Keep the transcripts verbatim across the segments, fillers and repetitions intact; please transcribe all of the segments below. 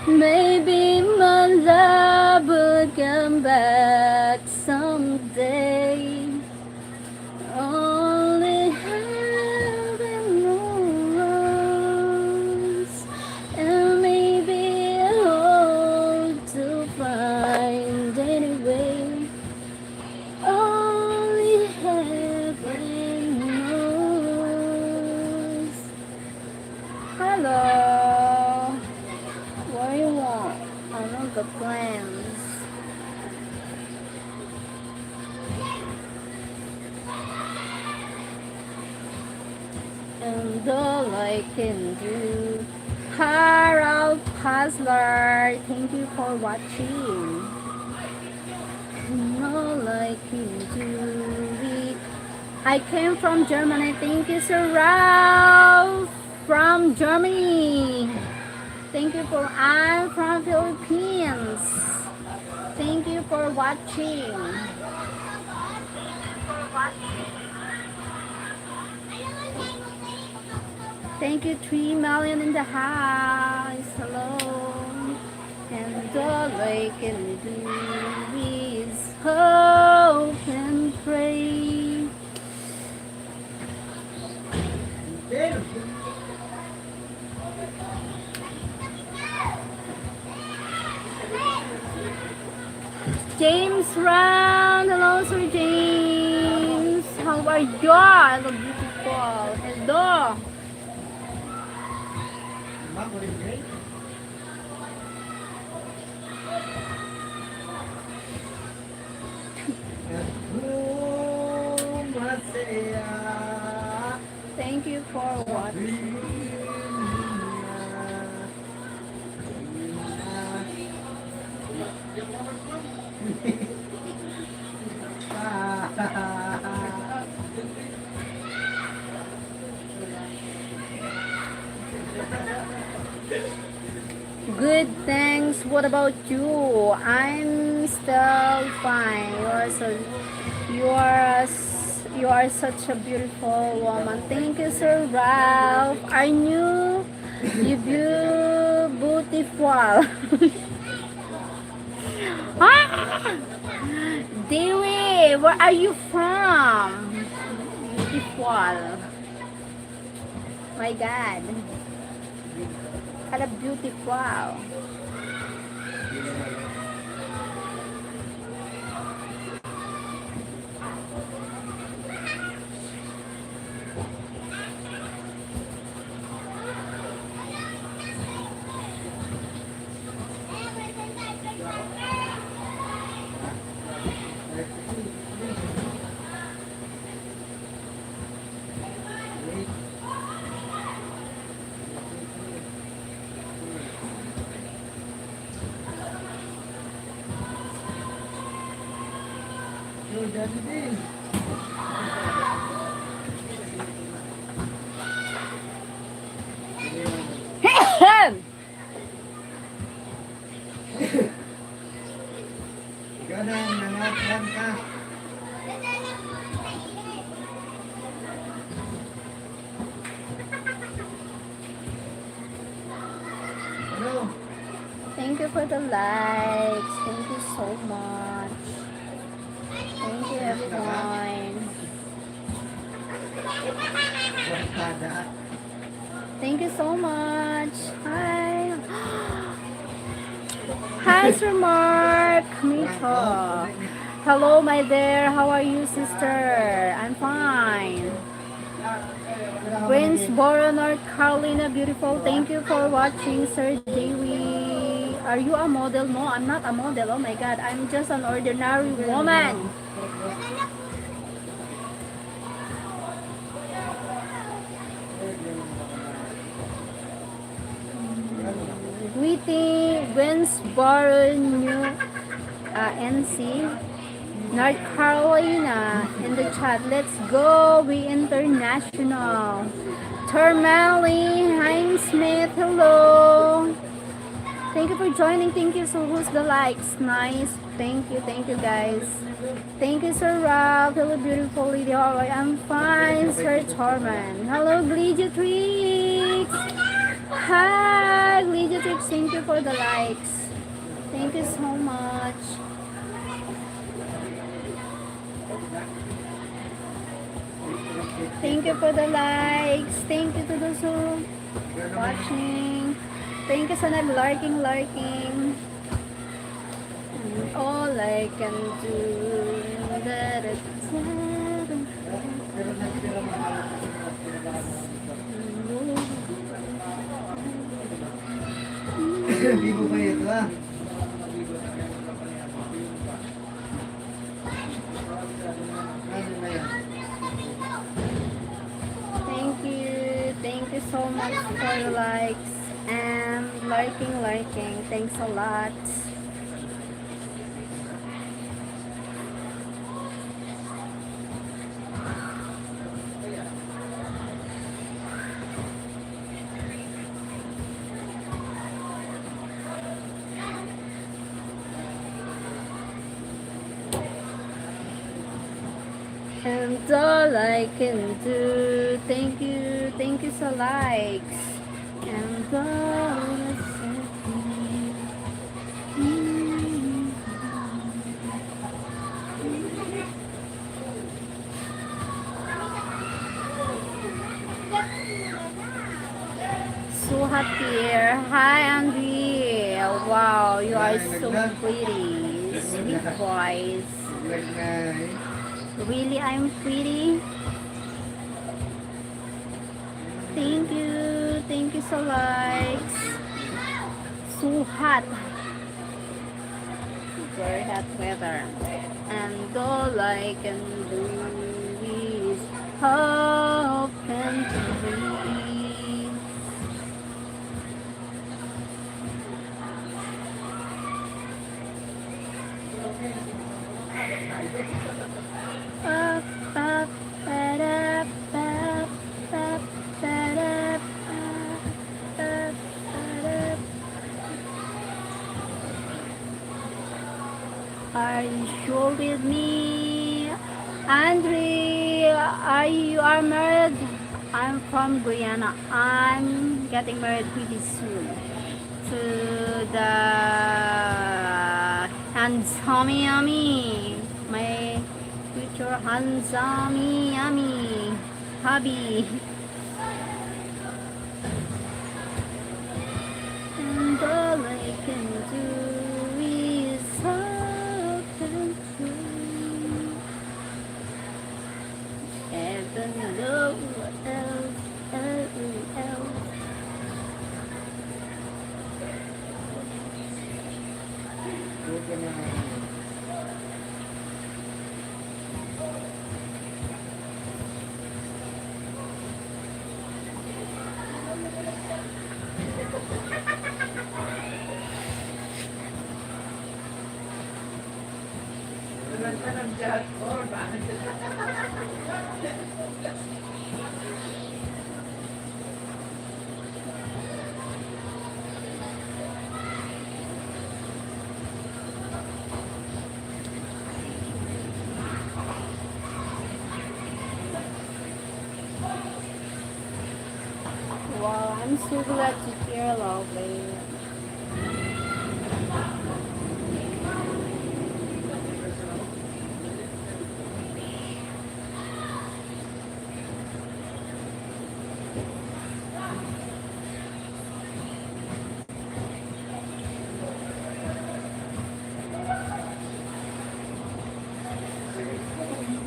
Maybe my love will come back someday. Only heaven knows, and maybe I hope to find anyway. Only heaven knows. Hello. What do you want? I want the plans. And all I can do. Harold Puzzler, thank you for watching. And all I can do is, I came from Germany. Thank you, Sir Ralph, from Germany. Thank you for, I'm from Philippines. Thank you for watching. Thank you, three million in the house. Hello. And all I can do is hope and pray. James Round, hello, Sir James. How are you? Hello, beautiful. Hello. Thank you for watching. Good, thanks. What about you? I'm still fine. You are so, you are s- you are such a beautiful woman. Thank you, Sir Ralph. I knew you beautiful. Ah! Dewi, where are you from? Beautiful. My God. Kala beautiful. Ganun, nangatlan ka. Ano? Thank you for the likes. Thank you so much. Thank you, everyone. Barkada. Thank you so much. Hi. Hi, Sir Mark Mito. Hello, my dear. How are you, sister? I'm fine. Greensboro, North Carolina, beautiful. Thank you for watching, Sir Dewi. Are you a model? No, I'm not a model. Oh my God, I'm just an ordinary woman. Greeting, Greensboro, New, uh, N C, North Carolina, in the chat. Let's go, we international. Termali Heinz Smith, hello. Thank you for joining. Thank you. So who's the likes? Nice. Thank you. Thank you, guys. Thank you, Sir Ralph. Hello, beautiful lady. How are you? I'm fine, Sir Torman. Hello, Gledia Tricks. Hi, Gledia Thank you for the likes. Thank you so much. Thank you for the likes. Thank you to those who watching. Thank you sa nag-liking, liking. And all I can do, da, da, da, da. Bibo pa ito ah. Thank you. Thank you so much for the likes and liking, liking. Thanks a lot. And all I can do, thank you, thank you sa likes. And all I can do. So hot here. Hi, Andy. Wow, you are so pretty. Sweet voice. Really, I'm pretty. Thank you. Thank you sa likes. So hot. Very hot weather. And all I can do is hope and pray. Pa, pa, pa, da, pa, pa, pa, da, pa, pa, pa, da. Are you sure with me? Andre, are you are married? I'm from Guyana. I'm getting married pretty soon to the handsome yummy. My future handsome yummy hubby. And all I can do is hope and pray. Heaven knows what else, else, else. Wow, I'm so glad to hear, lovely.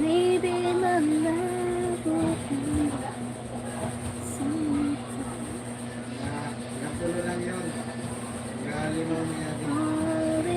Maybe my love will come sometime. Napulo lang yun. Galimaw niya din. All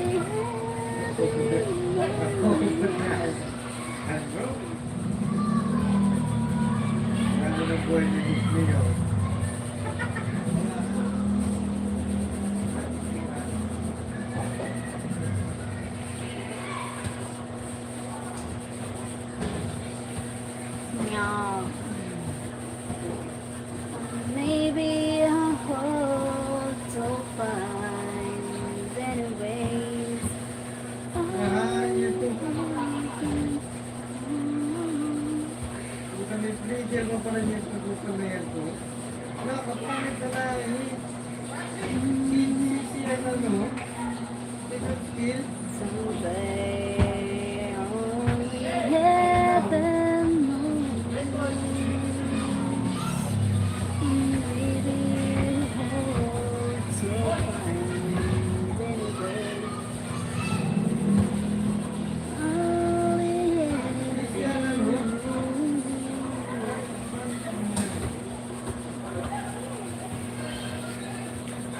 Someday, only heaven knows. Maybe we'll hold so fine anyway. Only heaven knows.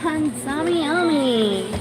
Handsome Yummy.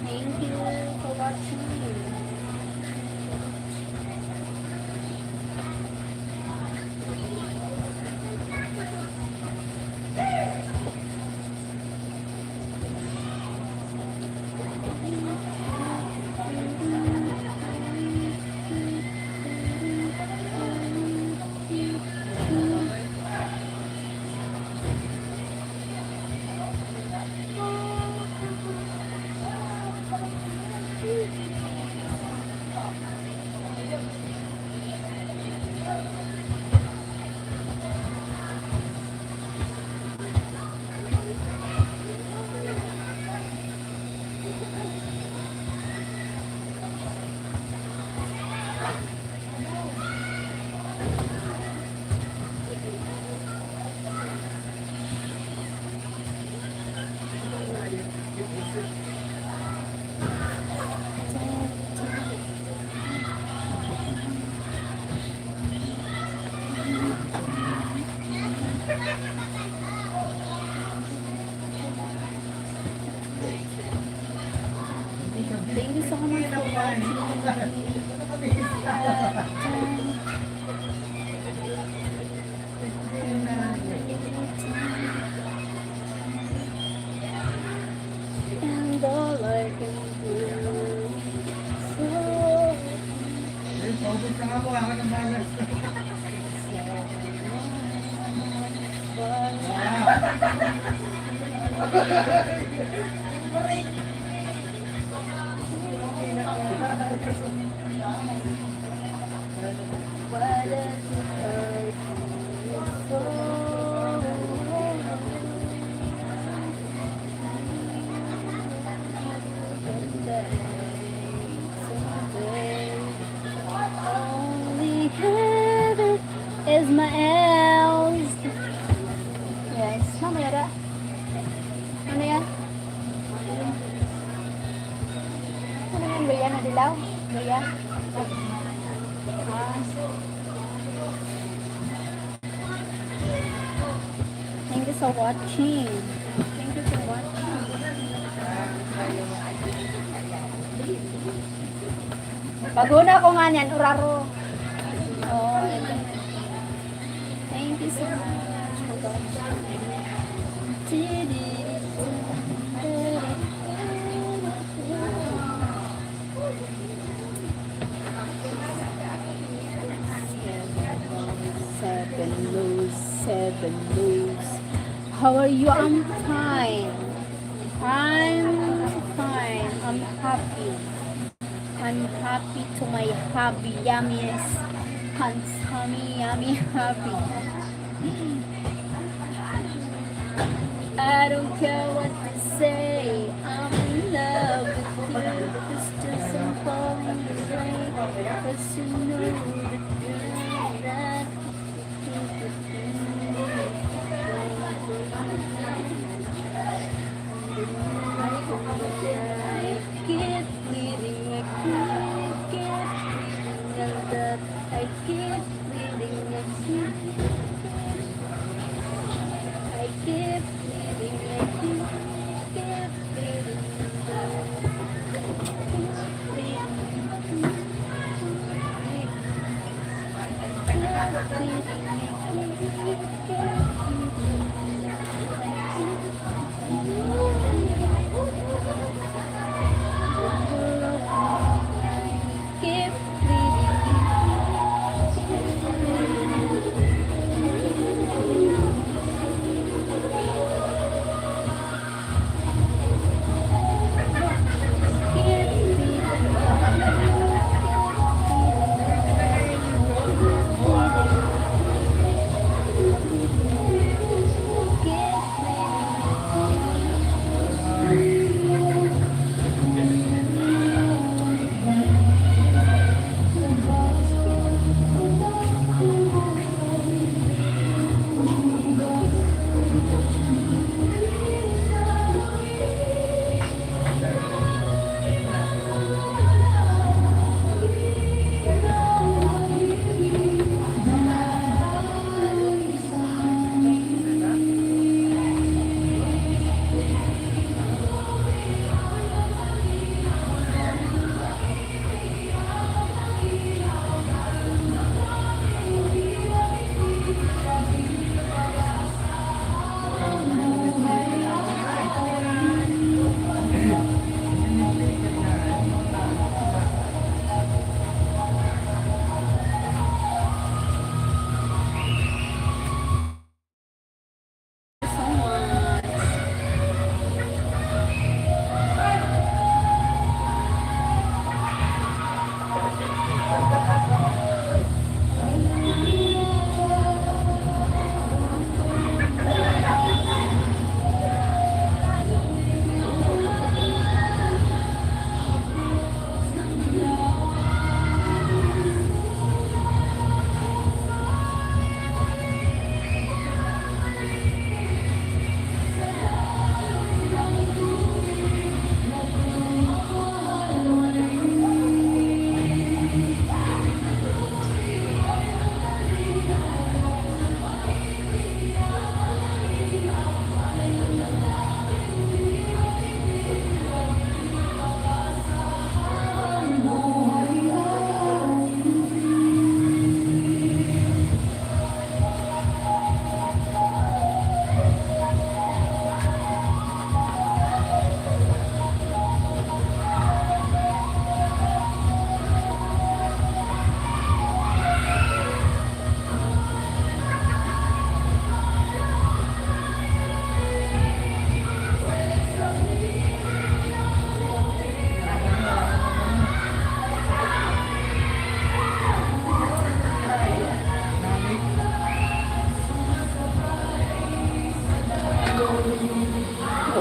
Thank you for watching. Thank you so much for watching. And all I can do is so Only heaven is my else. Yes, mamaya ra. Ano yan? Ano yan, Bea? Nadilaw? Bea? Ah. Thank you for watching. Thank you for watching. Paguna ko nga niyan, uraro. Oh, ito. Thank you so much. Seven lows, seven lows. How are you? I'm fine. I'm fine. I'm happy. I'm happy to my hubby. Yummy is handsome, yummy hubby. I don't care what they say, I'm in love with you. It's just I'm falling in rain, 'cause you know that you're not I keep bleeding, I keep, keep bleeding, I love, I keep bleeding, I keep, I keep bleeding, I keep, keep bleeding, I keep bleeding, I keep bleeding.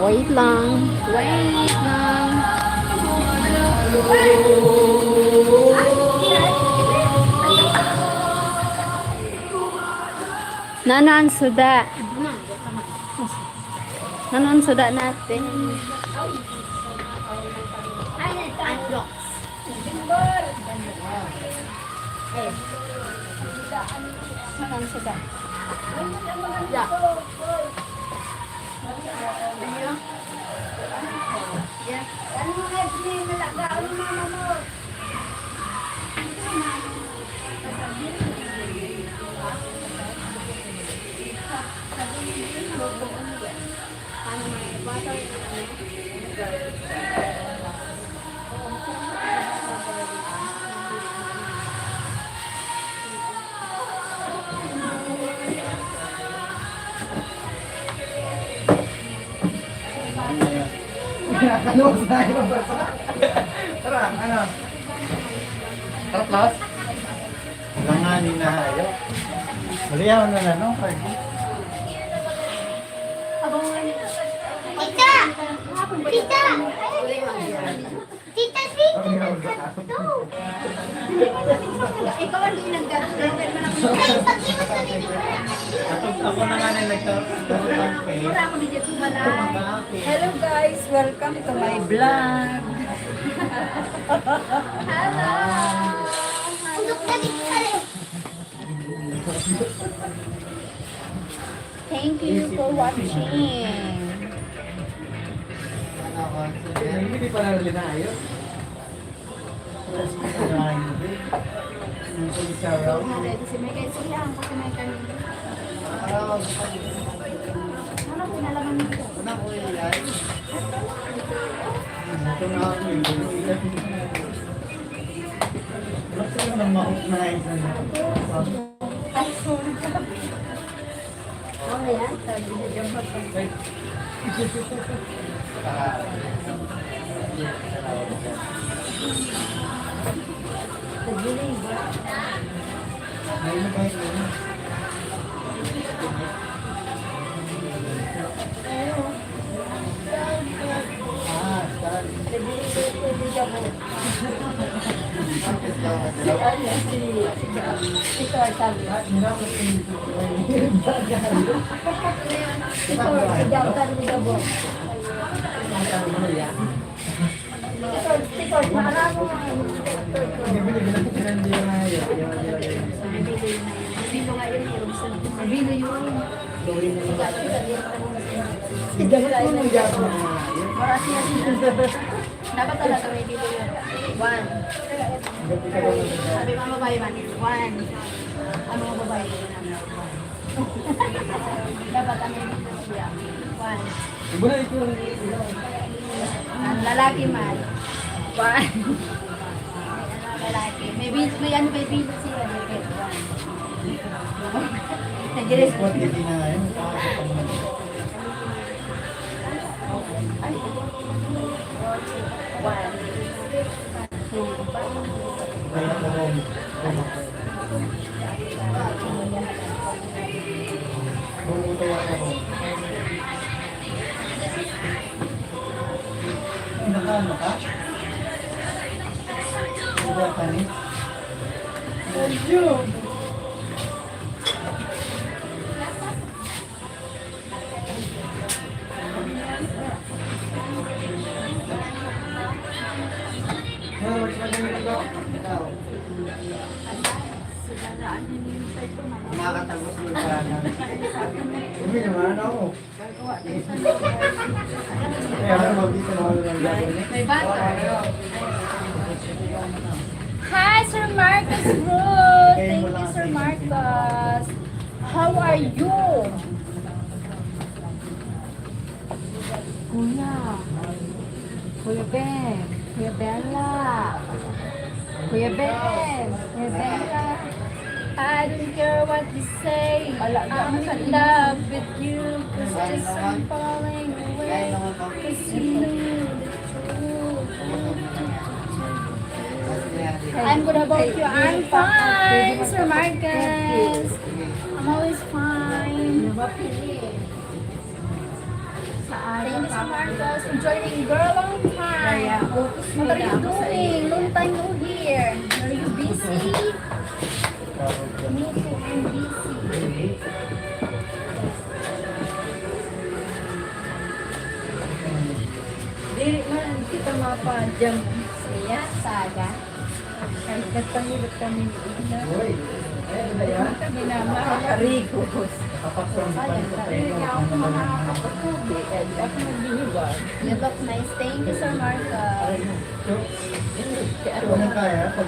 Wait lang. Wait lang. Nano an suda? Nano an suda natin? Nano an suda? Tara, ano? Tara, plus. Langanin na hayo. Liyaw na na, no? Tita! Tita! Tita, dito na to! Ikaw ang di nagdadala. Ay, pag-iwan ko dito. Ako, ako na nga na nagka-, Wala ako dito, wala. Hello guys, welcome to my vlog. Hello! Pundok na dito sa loob. Thank you for watching. Hindi pa na rin ayos. Ang pag-isaraw. Ano, pinalaman mo ito? Ano ko yan? Ito na ako, yung gusto. Gusto ko nang maupnay sa. Ay, sorry. Ano yan? Sabi niya, diyan pa. Naglilingga. Ah, sorry. Naglilingga. Si ano, si, si, si Carl sabi. Ito, ito, sabi ni Gabo. Ito, ito, maaramo. Ito, ito. Ito nga yun, eh. Ito yun. Ito nga yun. Dapat talaga may video yun. One. Sabi mga babae man, one. Ang mga babae, dapat ang may video siya. One. Ang lalaki man, one. Ang lalaki. May video, may ano, may video siya. One. Nag-respond. Ay. One. Two. Nakaano ka? Nagpapanik? Medyo. Makakatagos mo sa ano. Hindi naman ako. Kaya ano, magdito na ako ng gagawin. May bata. Hi, Sir Marcos Ruth. Thank you, Sir Marcos. How are you? Kuya. Kuya Ben. Kuya Bella. Kuya Ben. Kuya Bella. I don't care what you say. I'm in love with you. 'Cause just I'm falling away. 'Cause you know the truth. I'm good, how about you? I'm fine, Sir Marcus. I'm always fine. Thank you, Sir Marcus. Enjoying girl long time. What are you doing? Long time no hear. Are you busy? Me too, I'm busy. Dili man kita mapa-jam niya, saga. Ay, nagpahilot kami ni Ina. Uy, eh, ano ba yan? Kami na makakarigos. Sayang na. Dili niya ako makakapagtubig. Ay, di ako naghihiwag. You look nice. Thank you, Sir Marco. Ay, so, so, ano kaya? Pag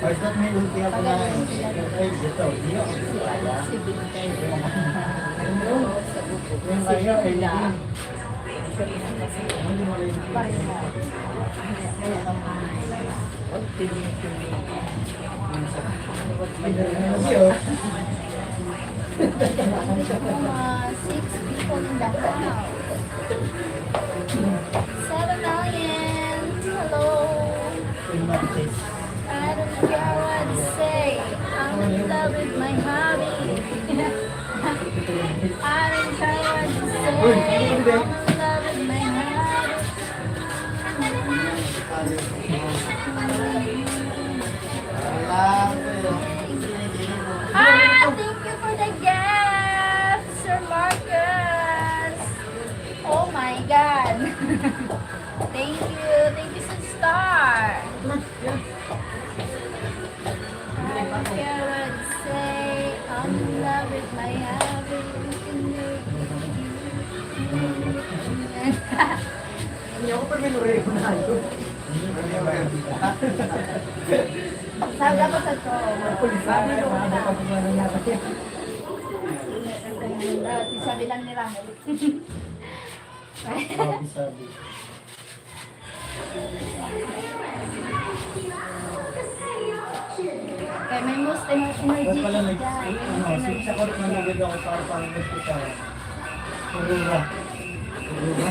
Ay, ba't may ulti ako na? Ay, ito, hindi ako. Yung kaya, ay, hindi. Hindi mo rin. Mga six people in the house. Seven million. Hello. I don't care what you say. I'm in love. With my hobby. I don't care what you say. I'm in love with my hobby. Ah, thank you for the gift, Sir Marcus. Oh my God. Thank you. Thank you, Sir Star. I don't care what you say, I'm in love with my hobby. Hindi ako pa minureho na ito. Sabi dapat sa to. Sabi lang nila. Sabi, sabi. Kaya may most ener-, energy. Kaya pala nag-, ano, siya ko rin nalugod ako para, para sa hospital. Aurora. Aurora.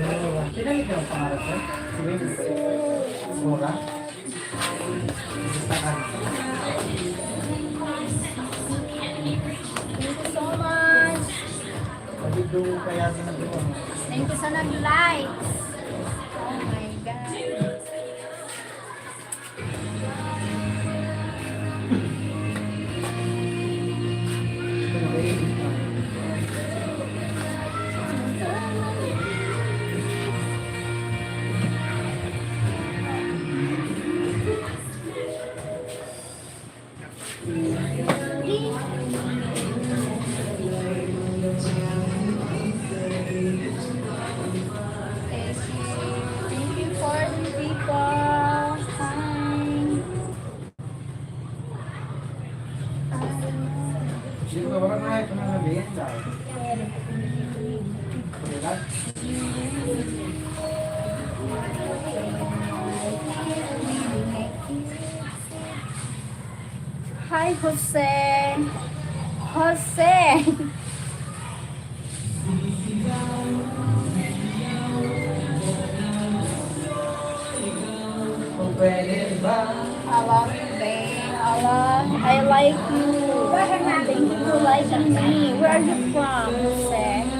Aurora. Sino yung pangarap ko? Si Wayne. Aurora? Thank you so much. Pwede daw kaya sa nag-, ano? Thank you sa nag-likes. Oh my God. Thank you for the people. Hi. Sino ka? Wala na, ito na lang yan, daw. Wala. Hi, Jose. Jose! Hello, babe. Hello, I like you. Thank you for liking me. Where are you from, Jose?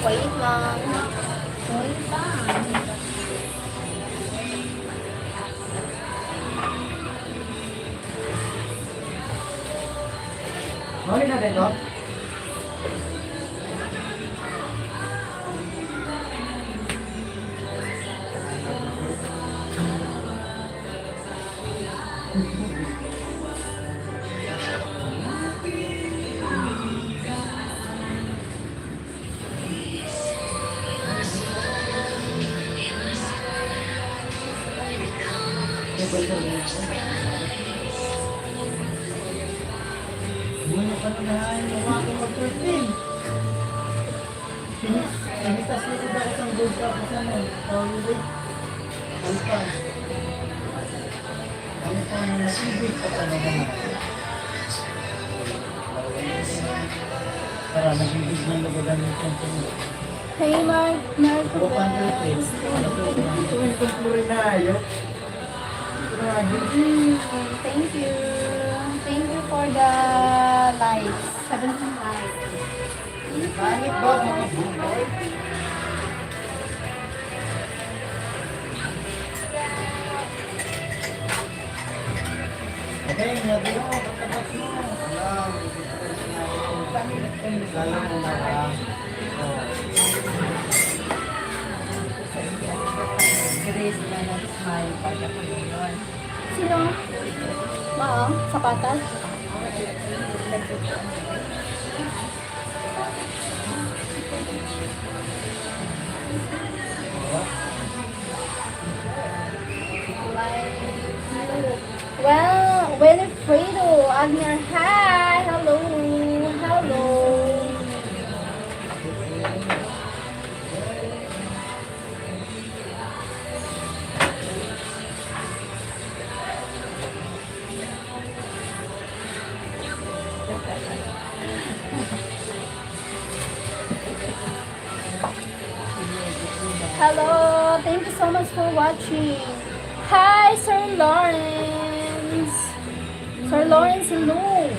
Wait lang. Wait lang. Mali na din, no? Muna pa na nga, yung mga mag-thirteen. Pini-, pinitas mo ko dahil sa gold cup, sa ano, tawag yun, eh? Ano pa? Ano pa ang nasibig sa talaga na? Para naging big man na ba ganun yung company? Hey, Mark, Mark, Bukan guys. Ito yung kumpuri na, ayok. Grabe. Mm, thank you. Thank you for the likes. Seventeen likes. Pangit ba, mga buboy? Okay, nga din ako, pagkabas mo. Alam. Alam mo na ba? Oh. Grace na nag-smile pag ako ngayon. Sino? Maong? Sapatas? Well, Winifredo, Agner, hi! Hello! Hello! Hello, thank you so much for watching. Hi, Sir Lawrence. Sir Lawrence, hello.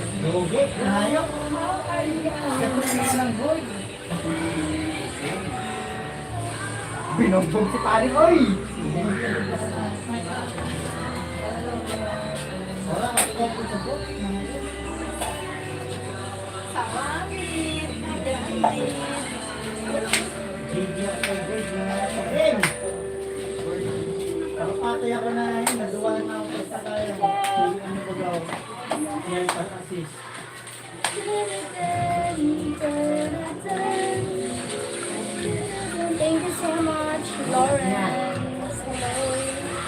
Binugbog si pare, oy! Sa langit, sa langit. Video ko, good na. Hey! Kapatay ako na yun, nagduwa na ako sa kaya. Ano ba daw? Yan, pag-assist. Thank you so much, Lawrence. Hello.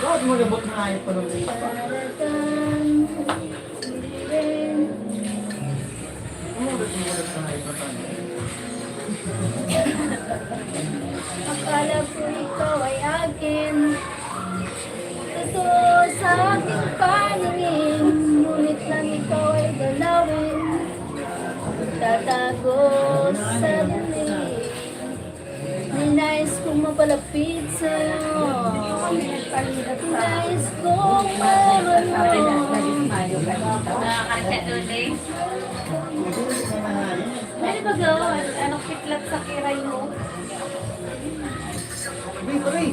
Bakit mo nabot na ayot pa nung dito? Ano ba yung oras na ayot pa nung dito? Akala ko ikaw ay akin. Totoo sa aking paningin, ngunit lang ikaw ay dalawin. Tatago sa dilim. Ninais kong mapalapit sa'yo. Ninais kong maroon. Nakakasya tuloy. Ano ba gawin? Anong pitlat sa kiray mo? Uy, pare!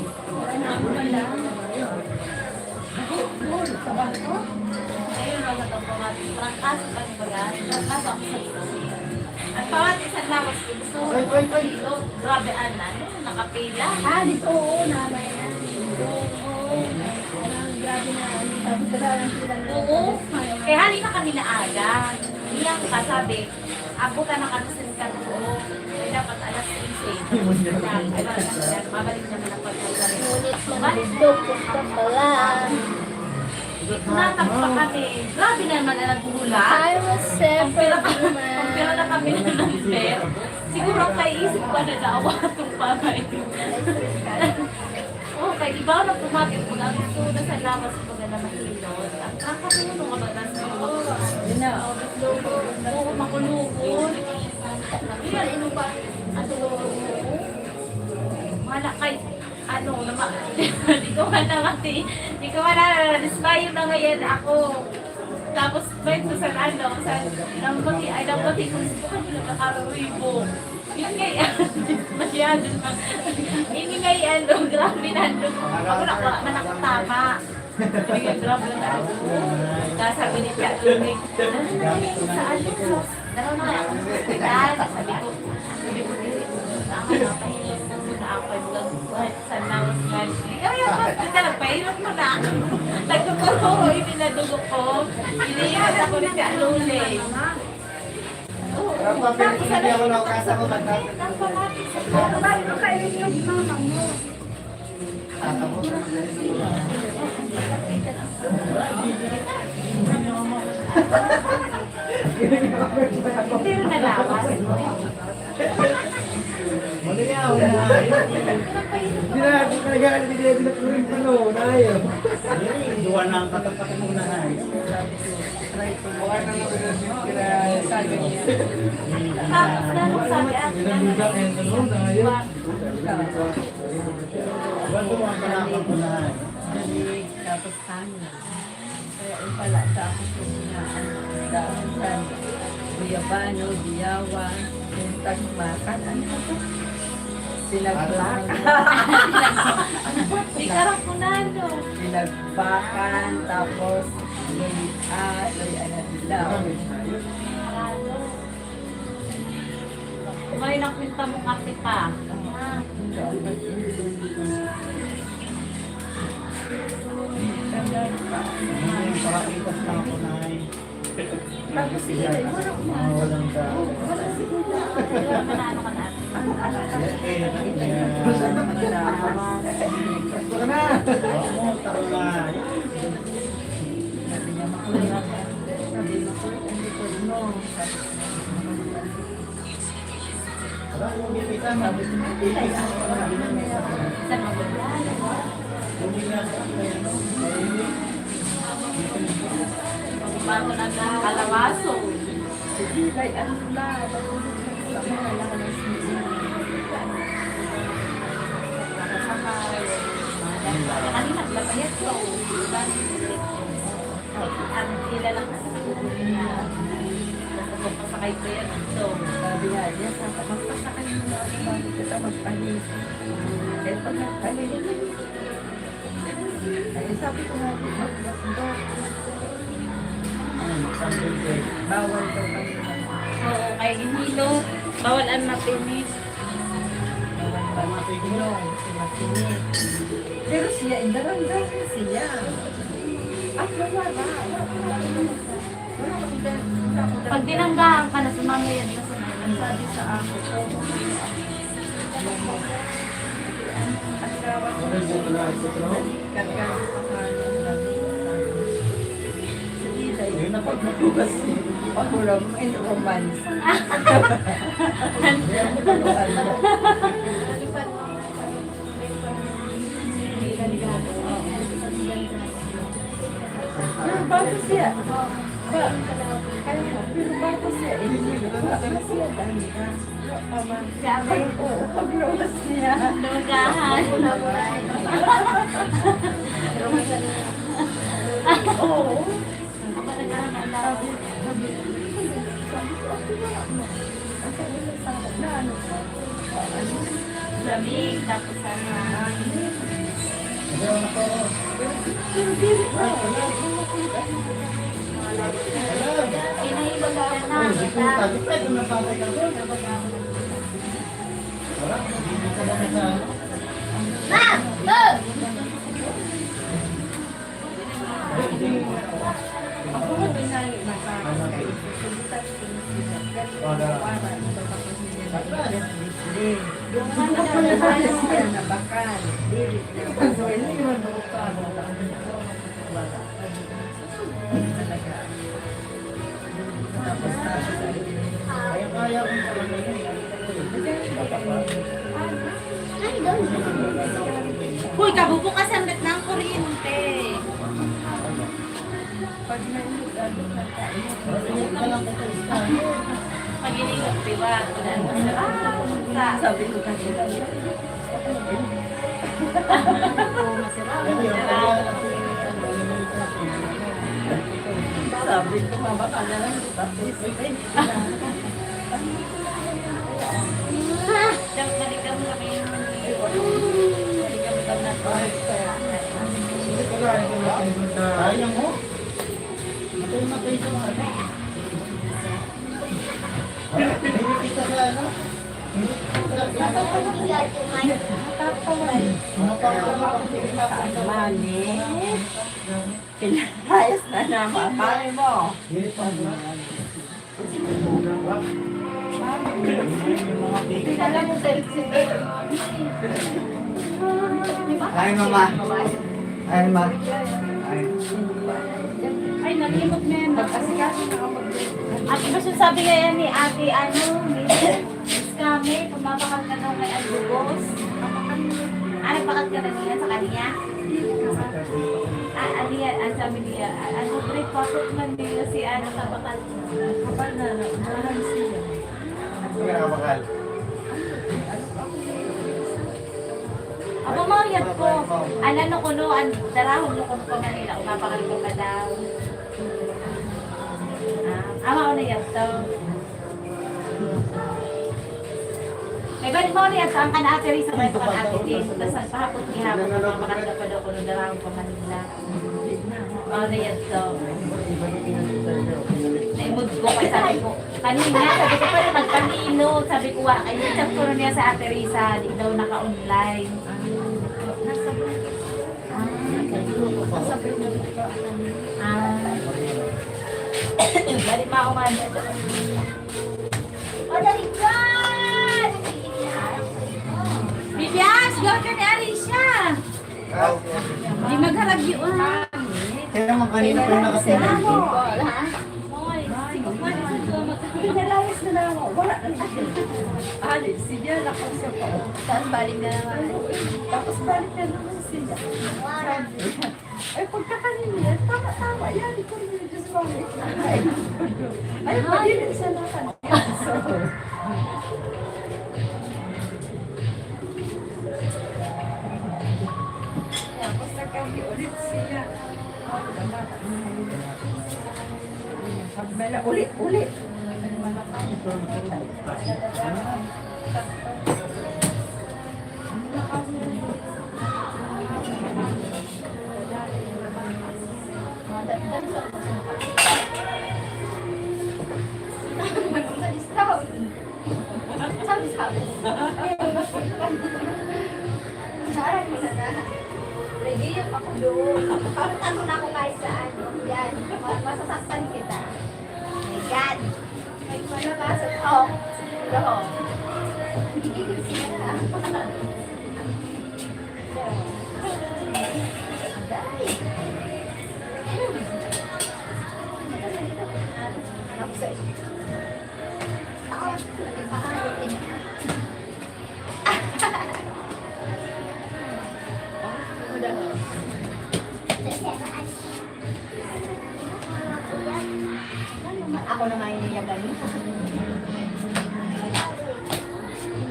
Ayun, wala ka pa nga. Trangkaso ka, di ba, yan? Trangkaso ako sa ito. Ang pangat, isang lawas ko. Gusto ko, Ay, ay, ay. Ito, grabe, ana. Nakapila. Ah, dito, oo, namay na. Oo. Grabe na, ano, sabi ko lang, ang pila na. Oo. Kaya halina kami na aga. Niya ka, sabi, Abot na kami sa Nicaragua. Ay, dapat alas onse. Mabalik naman ang pagkakas. Ngunit manibidok ka pala. Natap pa kami. Grabe naman ang naghula. I was separate Ang pira na kami ng number. Siguro ang kaiisip ko na dawa itong pamay. Oh, kay iba na pumatik pag ang gusto na sa lawas pag na mahilot. Ang kakatulong ka ba na sa Yun na. Oo, makulukon. Yun, ano ba? Ano? Wala kay, ano, nama, di ko man namati. Di ko man na, dismayo na ngayon ako. Tapos, may ito sa ano, sa, nang pati, ay, nang pati, kung gusto ko, nakakaribo. Yun nga, masyado na. Yun nga, ano, grabe na, ano. Ako na, wala man ako tama. Sige, grabe na. Kasabi ni Tia Luni, "Ano na yun sa ano? Dalaw na kaya ako sa ospital?" Sabi ko, sabi ko, "Dili, ako, mapahilot na muna ako, ay, bulag ko, ay, sa lawas nga." Ikaw yung hospital, nagpahilot mo na. Nagtuturo, hindi na dugo ko. Iniiwas ako ni Tia Luni. Oo, tapos ano, hindi ako nakakasa ko, nagpapatid sa lawas. Ba't mo kainin yung mama mo? Pero nalawas. Mali nga, wala na. Hindi na, hindi talaga, hindi na, hindi na, ano, na yun. Duwa na ang katapat mo na, ay. Tapos na, nung sabi, ah, Hindi na, hindi na, ano, na yun. Duwa na ang katapat mo na, ay. Tapos hangin. Kaya yung pala sa akin, yung mga ano, dahon sa guyabano, biyawan, yung tagmakan, ano ba ito? Pinagbakan. Di karakunado. Pinagbakan, tapos lumian, lumian na dilaw. May nakwenta mo kasi pa. Tapos sige, wala ko na. Wala siguro. Wala ka na, ano ka na? Wala ka na. Bago nagkakalawaso. Sige, kay ano na, natulog na sa mga lakas. Kanina, labayas ko. Ang sila lang sa niya. Basta magpasakay ko yan, ito. Sabi nga niya, sa magpasakay mo na ako, bakit kita magpahinga? Eh, pag nagpahinga, ay, sabi ko nga, "Di ba, di ba, di ba?" Bawal daw kami. Oo, kay hinilo. Bawal ang mapinis. Bawal pa mapinis. Mapinis. Pero siya, indarangga siya. At wala, wala, wala, wala. Pag tinanggahan ka na, sumama yan. Ang sabi sa ako, yun na pagbubukas. Ako lang, may romance. Pero bago siya. Ba, kaya nga, pero bago siya. Eh, hindi ko pa siya, dahil ka. Ay, oo, pagluwas niya. Lugahan. Oo. Sabi, sabi, sabi ko, "Ako na, ano?" Ang sabi niya sa akin, na ano po? Ano? Lamig, tapos ano? Pero dili ko, wala ko. Pinahilo ka na, kita. Ma! Go! Ako nga, pinali na sa akin. Subukan ko yung siya. Pero wala, ito pa po siya. Yung mga nabakal, dili. Kaso, hindi naman ako pa, wala. Talaga. Hoy, kabubukasan na ng kuryente. Pag nahulog, abot na tayo. Pag inigot, di ba? Ah, sa- Sabi ko kanina, sabi ko, "Mama, ka na lang, tapos." Diyan, balikan mo kami. Balikan mo kami. Sayang, oh. Matay-matay sa mga ano. Hindi kita sa ano. Mali. Pinahayas na naman. Pare mo. Ay, mama. Ay, ma. Ay. Ay, nalimot na yan. Mag-asikaso na ako. Ate, gusto sabi nga yan ni ate, ano, ni Miss Kami, pumapakal ka daw kay Andugos. Ah, nagpakal ka na niya sa kanya? Ah, ano yan? Ang sabi niya, ah, ano, break, bakit man niya si ano, kapakal? Kapal na, na, mahal siya. Kaya mahal. Aba, mauyag ko. Ang ano ko, no, ang darahon ko, no, pa Manila, umapakal ko pa daw. Ah, ama ko na yan, to. Kaya balik mo, Ria, saan ka na, Ate Risa? Kaya pa ka, Ate Tin. Tapos, pahapon, gihapon, umapakal ka pa daw, ko, no, darahon ko Manila. Oh, na yan to. Naimod ko kay sabi ko, kanina, sabi ko, "Pwede magpahilo?" Sabi ko, "Wa, kay chat ko niya sa Ate Risa, di daw naka-online." Ah, nasa ah. Dali pa ako man. Oh, dali ka! Bibias, gawin ka ni Arisha. Di magharag yun. Kaya naman kanina pa yung nakatingin. Hoy, siguro pa rin sa mga Pinalayas na lang ako. Wala na lang. Ali, siya, lakas siya pa. Tapos balik na naman. Tapos balik na naman siya. Sabi, ay, pagkakanin niya, tama, tama. Yan, ito rin yung Diyos ko. Ay, ay, pwede rin siya nakan. So, tapos nagkahi ulit siya. Pag mala, uli, uli. Sabi, sabi. Saan mo na na? Ready yung ako doon. Ako na ako kahit saan. Yan. Ma- Masasaktan kita. My God. May palabas. Oh. Hello. Hindi ko sila. Day. Ako sa Ako na nga yung niyagan.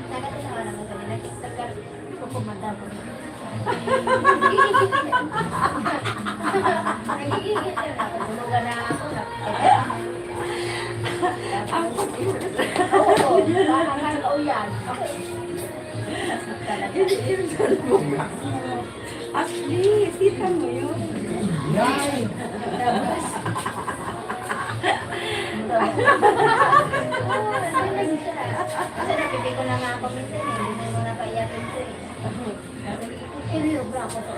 Nagkatawa naman sa nila. Nagkar-, pupunta ko. Nagigigil na ako. Tulugan na ako. Ang pag-iwas. Oo, baka nga, oh, yan. Ako, talaga. Hindi, yun sa mukha mo. Ashley, kita mo yun? Yay! Kasi napipi ko na nga ako minsan eh. Hindi mo na paiyakin ko eh. Pero yung brako ko.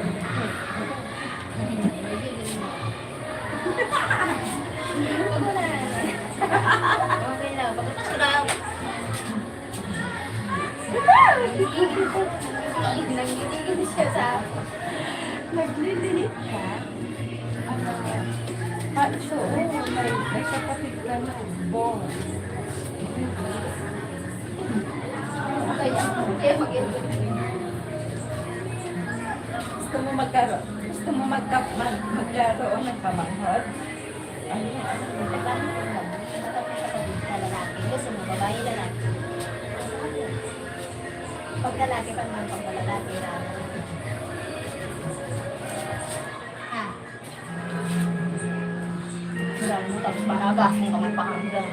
Okay lang. Pagkatapos na, Nagigigil siya sa akin. Naglilihit ka? Ano? Ah, so, oh, may, may kapatid ka na. Bong. Kaya, kaya mag-, gusto mo magkaroon, gusto mo magka-, mag-, magkaroon ng pamangkot? Ano, ano, ano, ano, ano, ano, ano, lalaki. Gusto mo, babae, lalaki. Pag lalaki, pag mga pag lalaki, lalaki. Ah. Wala mo, tapos para gasong ka magpakahanggang.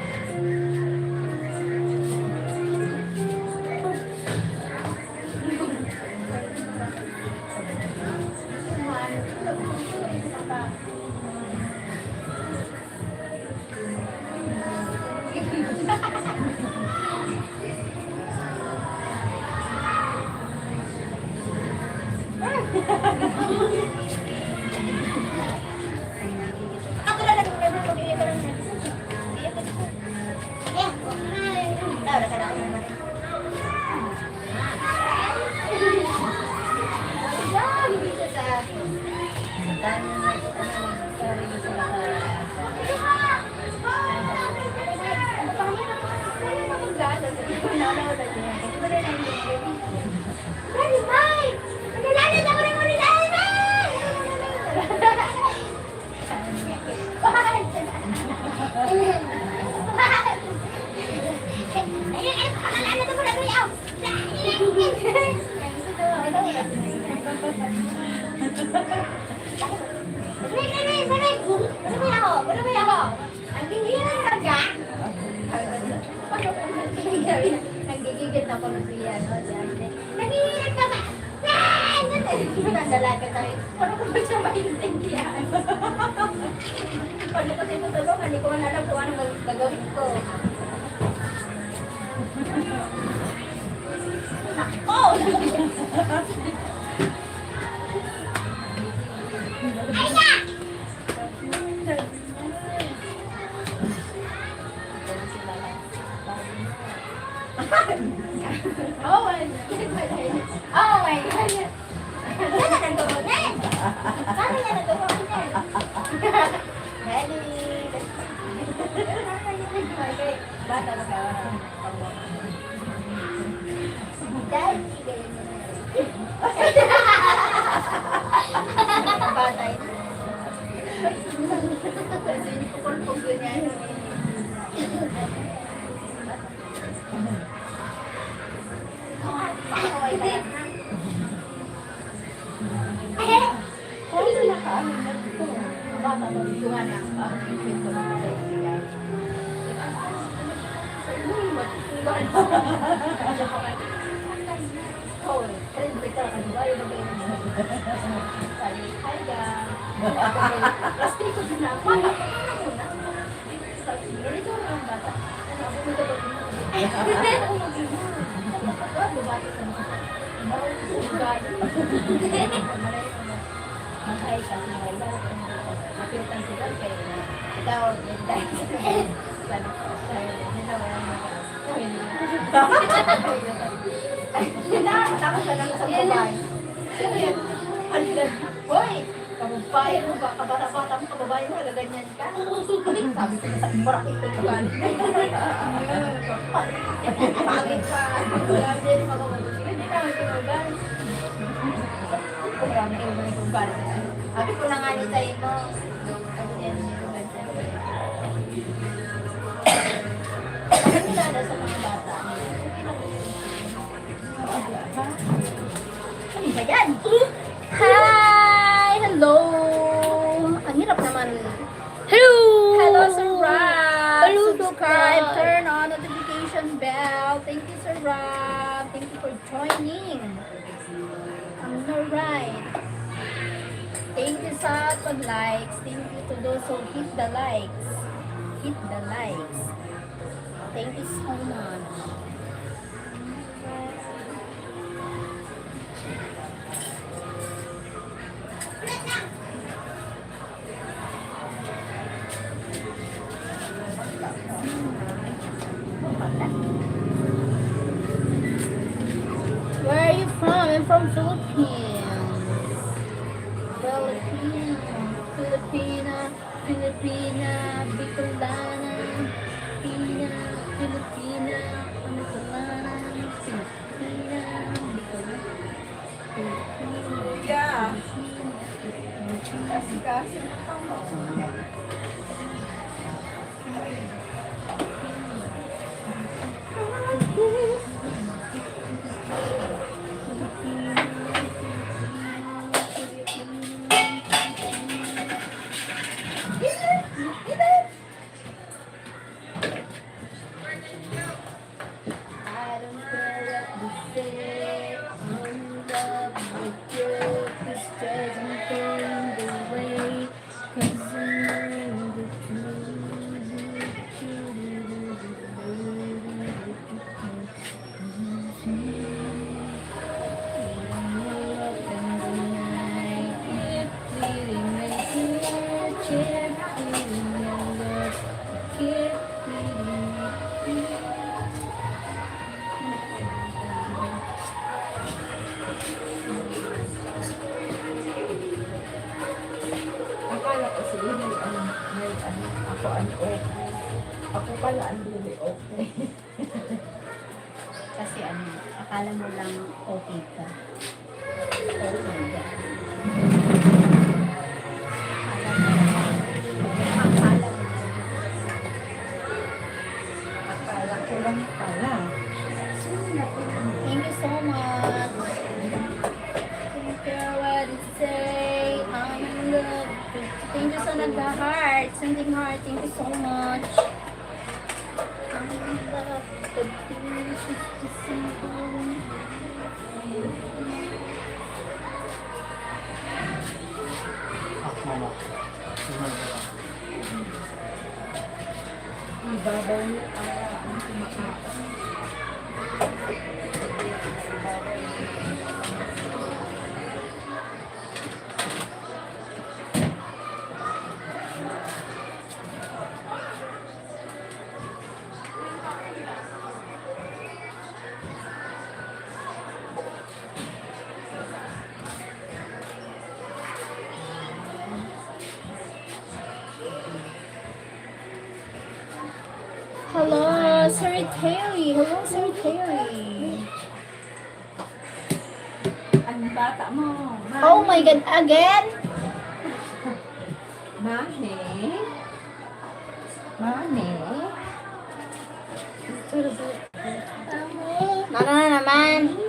Ang ginginan ka dyan? Ang gigigit na ko ng siya, no? Diyan. Nag-iingat ka ba? Ah! Nadala ka tayo. Paano ko ba siya maintindihan? Paano ko siya tutulungan? Hindi ko man alam kung anong gag-, gagawin ko. Nako! Ay, na! Oh my God. Oh my God. Saan na nagtutunan? Saan na nagtutunan? Dali. Balik, balik, balik. Ano, ito nga na, ah, ito nga na. Sabi, "Hi, gang." Plastic ko din na. Ganito ang bata. Ano, ako, magdadagdag na ako. Ako, mag-inom. Ako, bumati ka na. Ang bawal ko sa ugali. Mag-hi ka, mag-hi. Apil kang sigaw, kaya ikaw, yung dahil sa sabi ko, "Ay, hindi na, wala na." Ay, hindi na. Tapos na lang sa babae. Hoy! Kababae mo ba? Kabata-bata mo, kababae mo, nagaganyan ka. Sabi ko, "Sa marakit ko yung ugali." Pangit pa. Grabe, mga ugali. Hindi na, hindi na ugali. Grabe, yung mga ugali. Sabi ko na nga ni Tay mo. Ano yan, yung ugali. Ano na, sa mga bata? Ano ba yan? Hi! Hello! Ang hirap naman. Hello! Hello, Sir Rob! Hello, Subscribe, Subscribe! Turn on notification bell. Thank you, Sir Rob. Thank you for joining. I'm alright. Thank you sa pag-likes. Thank you to those who hit the likes. Hit the likes. Thank you so much. Where are you from? I'm from Philippines. Filipino, Filipina, Filipina, Bicolana, Pina, Filipina, Bicolana, Filipina, Bicolana, Filipina. Yeah. Kasi, kasi, I don't care what they say, I'm in love with you, 'cause judging going the way, 'cause I know the truth. Akala ko siguro may ano, may ano, ako ang okay. Ako pala ang dili okay. Kasi ano, akala mo lang okay ka. Okay ka. Akala mo lang. Akala mo lang. Akala ko lang pala. Thank you so much. Don't care what they say, I'm in love with you. Thank you sa nagha-heart, sending heart. Thank you so much. Ibabaw niya para ang kumakain. Hello, Sir Terry. Hello, Sir Terry. Ang bata mo. Oh my God, again? Mami? Mami? Ano na naman?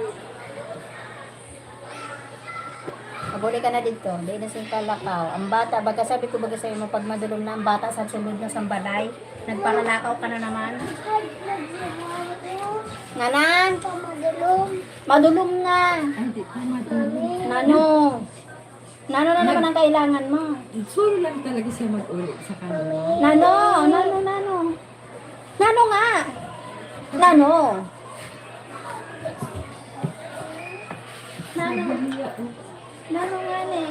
Huli ka na dito, di na sing kalakaw. Ang bata, baga sabi ko, baga sa'yo mo, pag madulong na ang bata sa sulod na sa balay, nagparalakaw ka na naman. Nanan? Madulong na. Ay, di pa madulong. Nano? Nano na naman ang kailangan mo? Solo lang talaga siya mag-uli sa kanila. Nano? Nano, nano? Nano nga? Nano? Nano? Nano nga ni?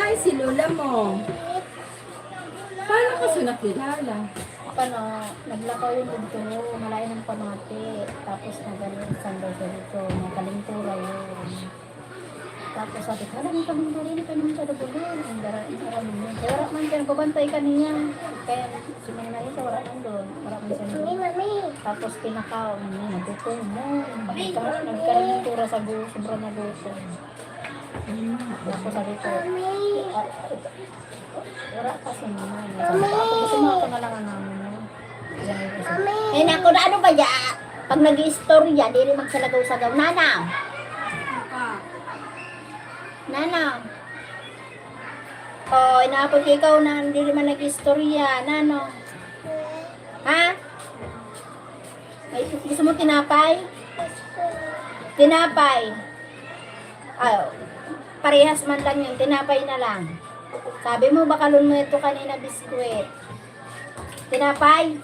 Hi, si lola mo. Paano ka siya nakilala? Paano, naglakaw yung bugto, malayo ng pamati. Tapos nagaling sandal sa dito, may kalintura yun. Tapos sabi ko, "Alam mo, kalintura yun, kalintura bulon." Ang gara, ang gara mo. Kaya wala man siya, nagbabantay ka niya. Kaya si Mami Marisa, wala nang doon. Wala man siya doon. Tapos pinakaon niya, nagutom mo. Nagka-, nagkalintura sa gu-, sobra na gutom. Tapos sabi ko, "Ah, ito, wala pa si Mami." Sabi ko, "Ako, gusto mo ako na lang ang namin mo." Eh, naku, na ano ba ya? Pag nag-iistorya, dili magsalagaw-sagaw. Nana! Nana! Oh, inapod ka ikaw na dili man nag-iistorya. Nano? Ha? Ay, gusto mo tinapay? Tinapay. Ah, parehas man lang yun. Tinapay na lang. Sabi mo, bakalon mo ito kanina, biskwit. Tinapay?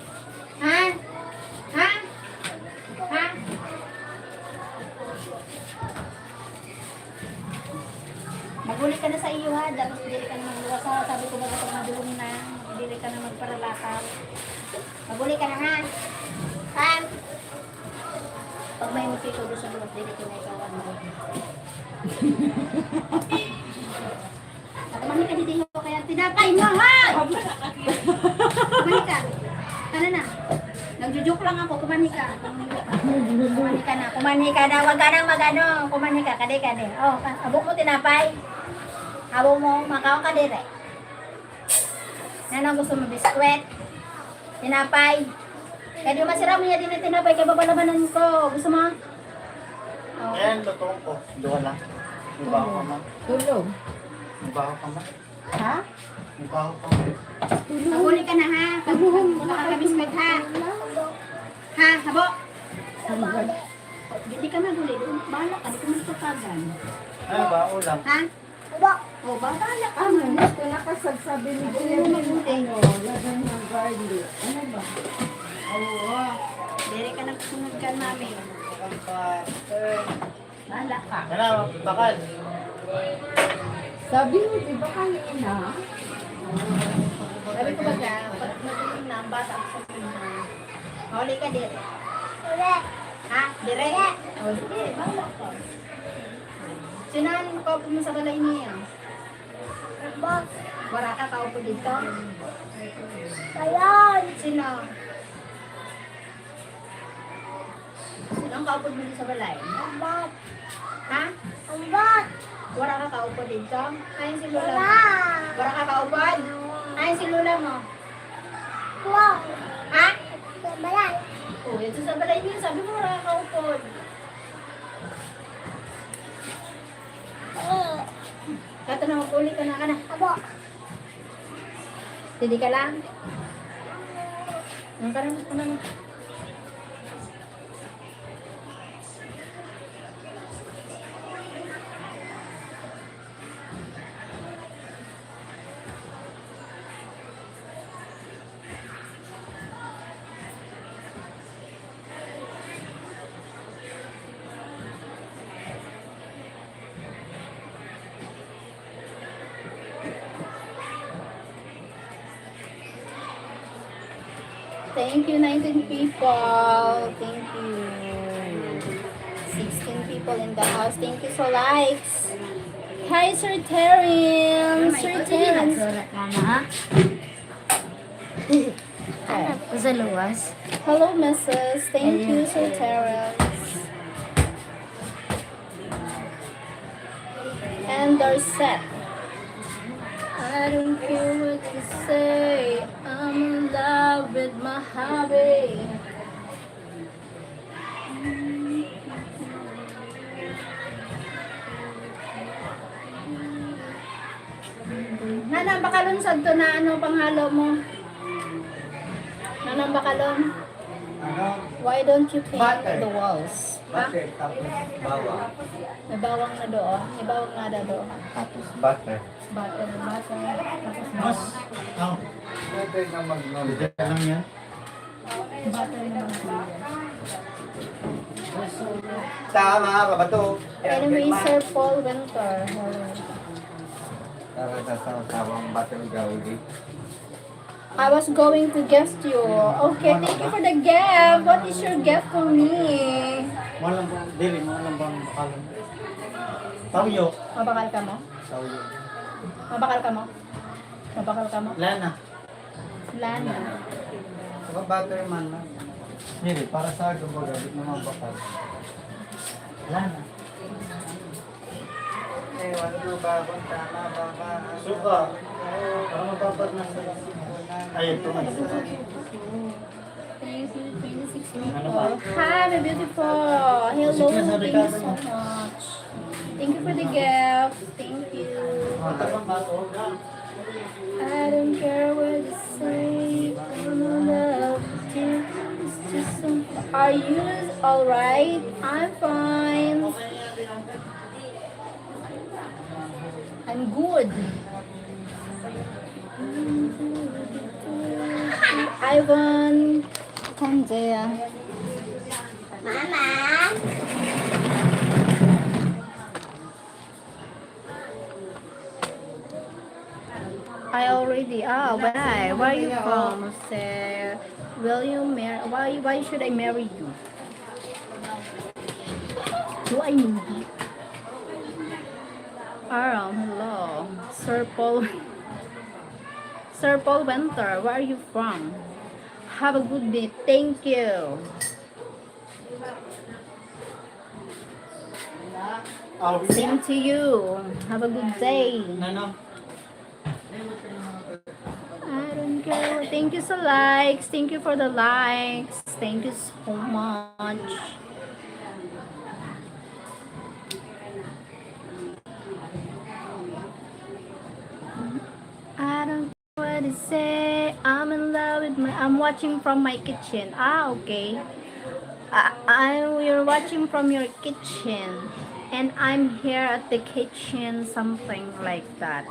Ha? Ha? Ha? Mag-uli ka na sa iyo, ha? Dapat dili ka na magluwas, ha? Sabi ko ba, kapag madulong na, dili ka na magparalakaw. Mag-uli ka na, ha? Ha? Pag may mutiko doon sa luwas, dili ko na ikaw, ano. Kumanhi ka, didi ho, kaya tinapay mo, ha? Kumanhi ka. Tana na. Nagjo-joke lang ako, kumanhi ka. Kumanhi ka na, kumanhi ka na. Huwag ka nang mag-ano, kumanhi ka, kadi, kadi. Oh, ka-, habo mo tinapay. Habo mo, makaon ka dire. Nano, gusto mo biskwit? Tinapay? Kaya di masira mo yan din ang tinapay, kaya babalabanan ko. Gusto mo? Oh. Ayan, luto ko. Duha lang. May baho ka, ma. Tulog. May baho ka, ma. Ha? May baho ka, ma. Tulog. Mag-uli ka na, ha? Pag, pag wala ka biskwit, ha? Ha? Habo? Habo. Hindi ka mag-uli. Bahala ka. Di ka magtatagan. Ano ba? Ulam? Ha? Habo. O, bahala ka. Ano? Gusto na kasagsabi ni Kuya Bin, ano, lagay ng garlic. Ano ba? Oo. Diri ka nagsunod kan mami. Bahala ka. Ano, bakal? Sabi mo, di ba kanina? Sabi ko ba ka, pag matulog na ang bata sa pinto, huli ka diri. Huli. Ha? Diri? O, sige, bahala ka. Sino ang kaupod mo sa balay niya? Wara ka kaupod dito? Ayan. Sino? Sino ang kaupod mo dito sa balay? Ambat. Ha? Ambat. Wara ka kaupod dito? Ay, si Lola. Wala. Wara ka kaupod? Ay, si Lola mo? Wow. Ha? Sa balay. O, ito sa balay niyo. Sabi mo, wara ka kaupod. Kato na, mag-uli ka na, ka na. Abo. Didi ka lang. Ang ka na, ka na. Thank you, nineteen people. Thank you. Sixteen people in the house. Thank you sa likes. Hi, Sir Terence. Sir Terence. Mama, ha? Sa luwas. Hello, missus. Thank you, Sir Terence. And Dorset. I don't care what you say, I'm in love with my hobby. Nanang bakalon, sadto na ano panghalo mo? Nanang bakalon, Ano? Why don't you paint Butter. The walls? Ha? Butter, tapos bawang. May bawang na doon. May bawang na doon. Tapos butter. Butter, butter. Tapos Mas, bawang. Oh, Pwede na mag-, pwede lang yan. Butter naman po yan. Tama ka ba to? Anyway, Sir Paul Winter. Para sa tawang butter gawin. I was going to gift you. Okay, thank you for the gift. What is your gift for me? Walang, dili, walang bang bakalan. Tawyo. Mabakal ka mo? Tawyo. Mabakal ka mo? Mabakal ka mo? Lana. Lana. Saka butter man na. Dili, para sa gumagabit ng mga bakal. Lana. Eh, wala na ba akong tama, baba? Suka. Para mapapag na sa. Ay, ito may suka. Thank you, twenty-six people. Hi, my beautiful. Hello, thank you so much. Thank you for the gift. Thank you. I don't care what you say. I'm in love with you. It's just some- Are you alright? I'm fine. I'm good. Ivan. Tanzea. Mama. I already, ah, where? Where are you from? Say, will you marry? Why, why should I marry you? Do I need you? Aram, hello. Sir Paul. Sir Paul Winter, where are you from? Have a good day. Thank you. Ah, Same to you. Have a good day. Nano? I don't care. Thank you sa likes. Thank you for the likes. Thank you so much. I don't know what to say. I'm in love with my. I'm watching from my kitchen. Ah, okay. I, I, you're watching from your kitchen, and I'm here at the kitchen, something like that.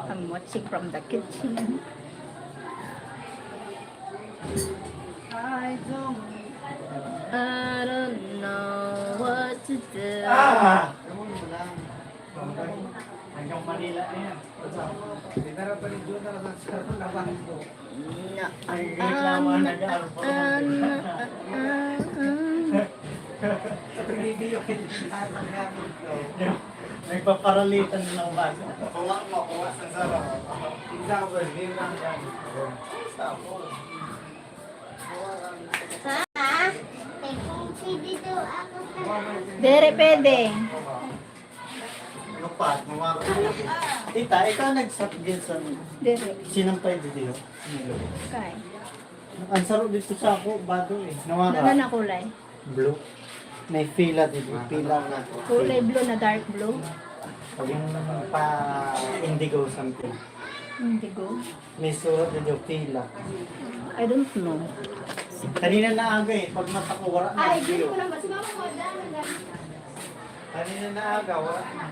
I'm watching from the kitchen. I don't know what to do. Ah! Hanggang Manila na yan. Na, ah, na, ah, na, ah, ah, ah. Nagpaparalitan ng basa. Kuha mo, kuha sa sarap. Example, hindi lang yan. Example. Ha? Pwede dito ako sa Dere, pwede. Lupat, mawara. Tita, ikaw nagsat din sa Dere. sinampay video. Kay. Ang saro dito sa ako, bado eh. Ano Nawara. na kulay? Blue. May pila dito, pila. Kulay blue na dark blue. Yung pa indigo something. Indigo. May surat dito, pila. I don't know. Kanina na aga eh, pag mata ko, wala na Ay, video. dito lang ba? Si mama ko, dami na. Kanina na aga, wala na.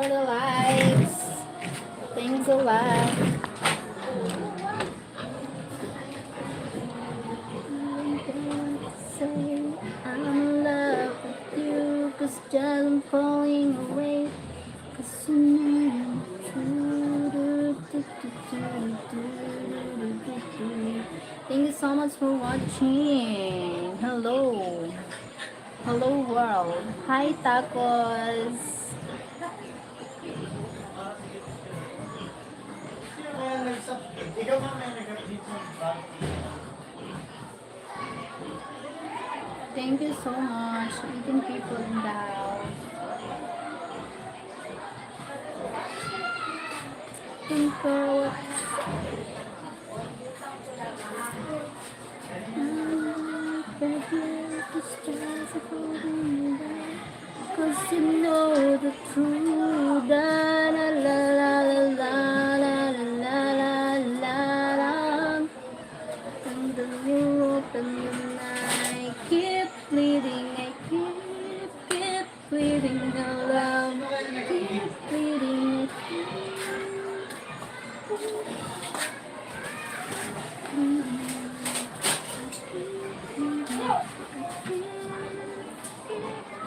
for the likes. Thanks a lot. Say I'm in love with you, 'cause just I'm falling away. 'Cause you know I'm true. Thank you so much for watching. Hello. Hello world. Hi, tacos. Thank you so much. Eighteen people in the house. Thank you. Cause you know the truth. Da, la, la, la, la, la, la, la, la, la, la. And the world open and I keep bleeding, I keep, keep bleeding alone, keep bleeding.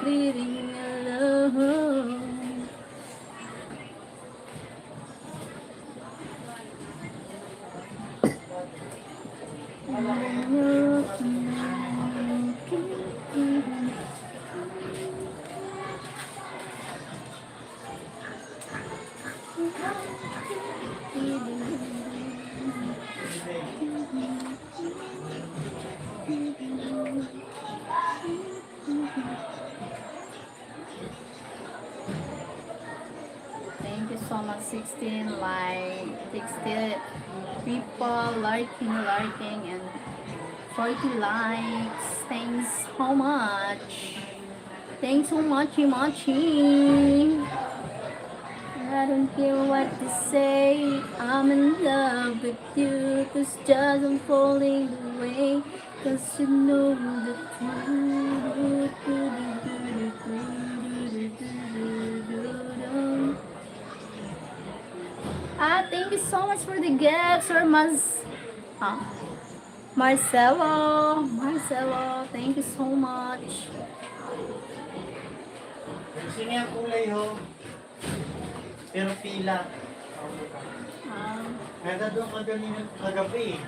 Bleeding alone. Thank you so much, sixteen like, sixty people liking, liking, and forty likes. Thanks so much. Thanks so much, Imachi. I don't care what they say. I'm in love with you, 'cause just I'm falling away. 'Cause you know the truth. Ah, thank you so much for the gift, Sir Mas-, ah, Marcelo. Marcelo, thank you so much. Sino yung kulay ho? Pero pila. Ah, Nagdadong ka ganina kagabi eh.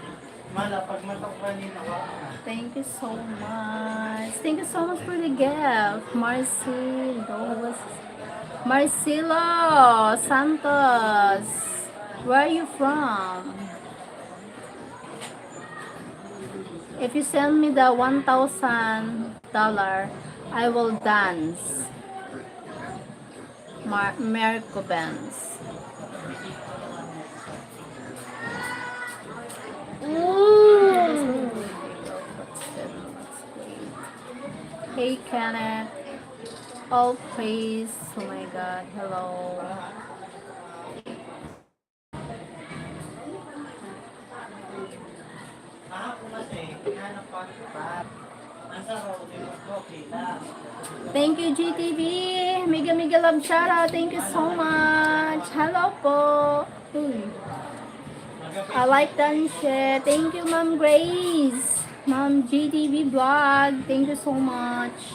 Mala, pag matok kanina, wala na. Thank you so much. Thank you so much for the gift, Marcelo. Marcelo Santos, where are you from? If you send me the one thousand dollar, I will dance. Mar- Merco Benz. Ooh. Hey, Kenneth. All praise. Oh my God. Hello. Thank you, G T V. Mega, mega love, shout out. Thank you so much. Hello po. Uy. I like and share. Thank you, Ma'am Grace. Ma'am G T V Vlog. Thank you so much.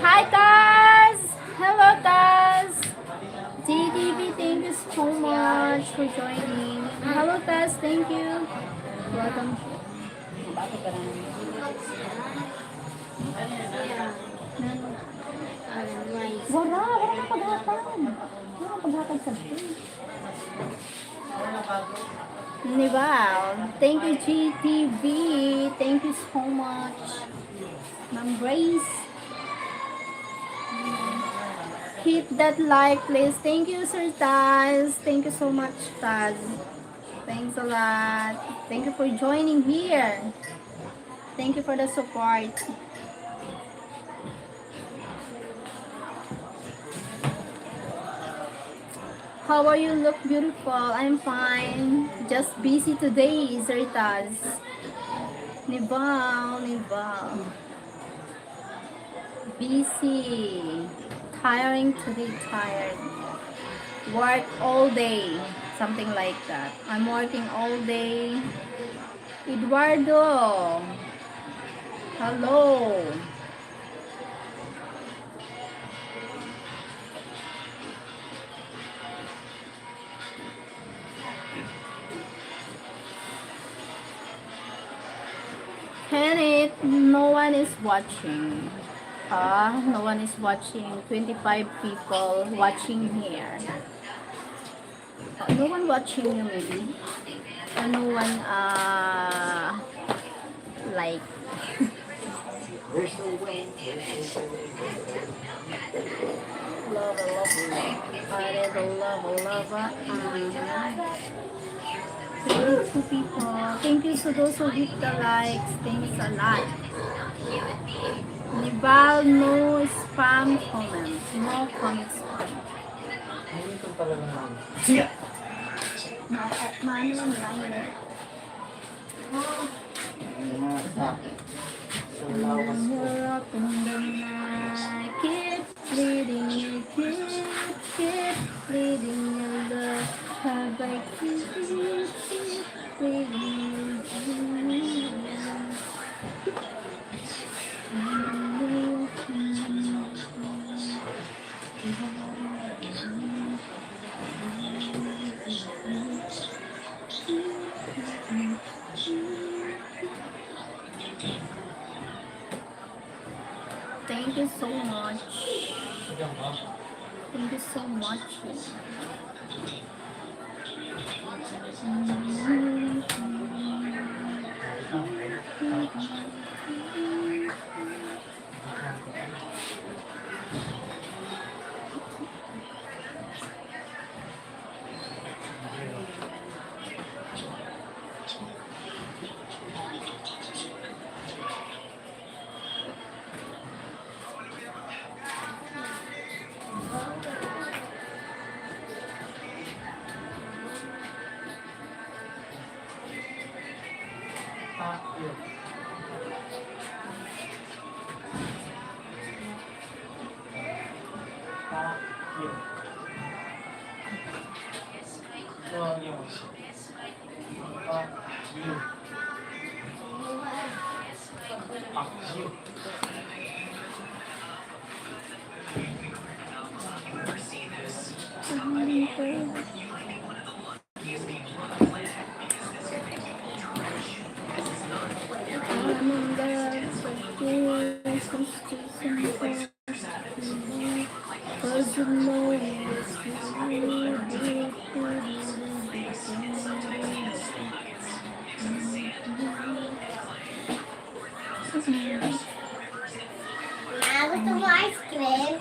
Hi, Taz! Hello, Taz! G T V, thank you so much for joining. Hello, Taz. Thank you. Welcome. Wala, wala nang paghatag. Wala nang paghatag sa Nival. Thank you, G T V. Thank you so much. Ma'am Grace. Hit that like, please. Thank you, Sir Taz. Thank you so much, Taz. Thanks a lot. Thank you for joining here. Thank you for the support. How are you? Look beautiful. I'm fine. Just busy today, Sir Taz. Nival, Nival. busy. Tiring to be tired. Work all day. Something like that. I'm working all day. Eduardo. Hello. Kenneth, no one is watching. Ah, no one is watching. Twenty-five people watching here. No one watching you, maybe? Or no one, uh, like? Lava, lava, lava. Lava, lava, lava. Mm. Thank you, people. Thank you to those who hit the likes. Thanks a lot. Nival, no spam comments. No comments spam. Ano itong talagang ano? Siya! Ma-, mano lang yun. Ayan na, sa, sa lawas ko. Keep bleeding, you keep, keep bleeding, your love. Have I keep, keep bleeding, you? Thank you so much. Thank you so much. Ma, gusto mo ice cream?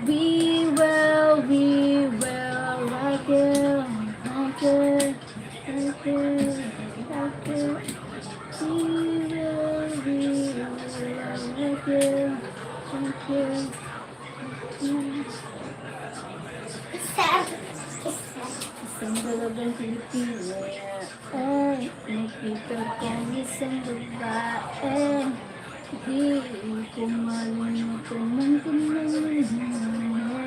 We will, we will rock you, rock you, rock you, rock you. We will, we will rock you, rock you. Isang dalagang Pilipino, ay, nakita kong isang babae. Di ko malimutan man kung ano.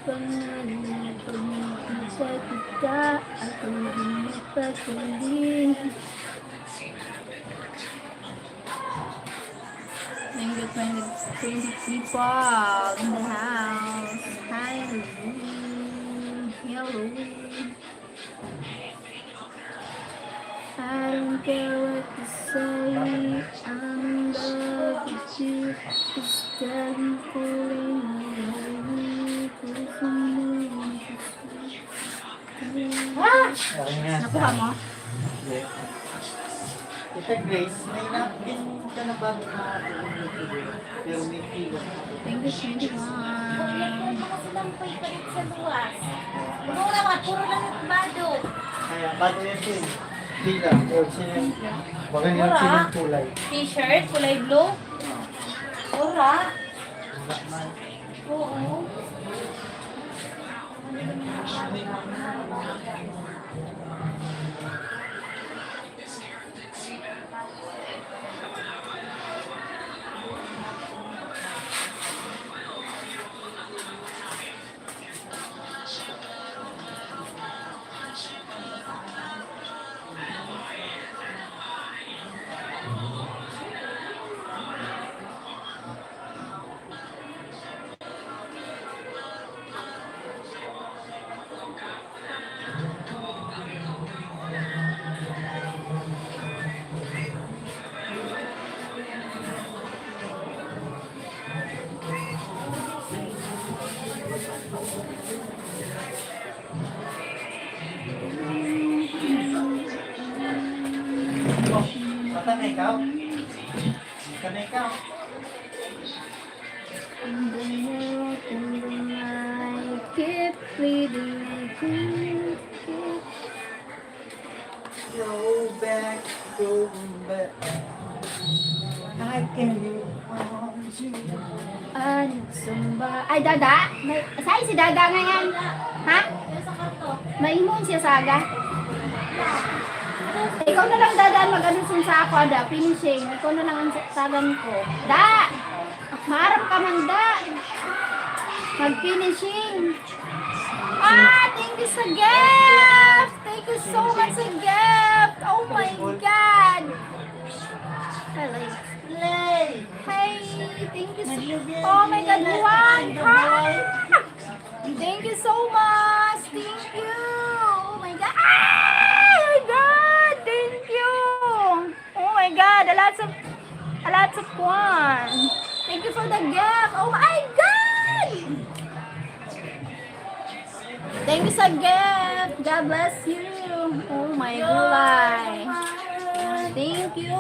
Pangalan na pag-ibig sa kita, ako rin magpapagaling. Thank you, twenty, twenty people in the house. Hi, hello. Hello. I don't care what you say, I'm in love with you. It's driving crazy, cause you know it's Ah! Okay nga. Nakuha mo? Yes. Tita Grace, may napin ka na ba na pero may feeling ako. Thank you, twenty-one. Yan, mga silampoy palit sa luwas. Mura, mga puro lang yung bado. Kaya bago yan din. Hindi lang. O, sino yung, baka yung Mura. sino yung kulay. T-shirt, kulay blue. Mura. Oo. Bata na ikaw? Bata na ikaw? In the night, in the night, keep bleeding, keep, keep. Go back, go back. I can want you. Ano sumba? Ay, Dada? May, saan si Dada ngayon? Ha? Maimon siya saga? Ikaw na lang, Dada, mag-ano sa ako, Ada, finishing. Ikaw na lang ang sa- sagan ko. Da! Maaram ka man, Da! Mag-finishing. Ah, thank you sa gift! Thank you so much sa gift! Oh my God! I like Play! Hey, thank you so Oh my God, Juan! Ah! Thank you so much! Thank you! Oh my God! Ah! Oh my God! Thank you! Oh my God! A lots of, a lots of one! Thank you for the gift! Oh my God! Thank you sa gift! God bless you! Oh my God! Thank you!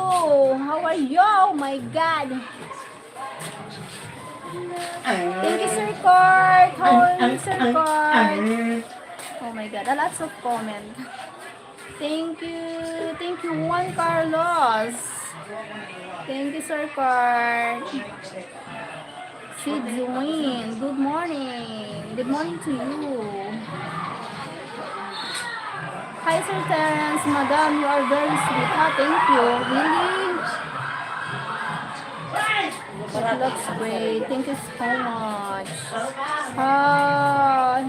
How are you? Oh my God! Thank you, Sir Court! How are you, Sir Court? Oh my God, a lots of comment. Thank you. Thank you, Juan Carlos. Thank you, Sir Court. Si Joanne, good morning. Good morning to you. Hi, Sir Terence. Madam, you are very sweet. Ah, thank you. Really? It looks great. Thank you so much. Ah,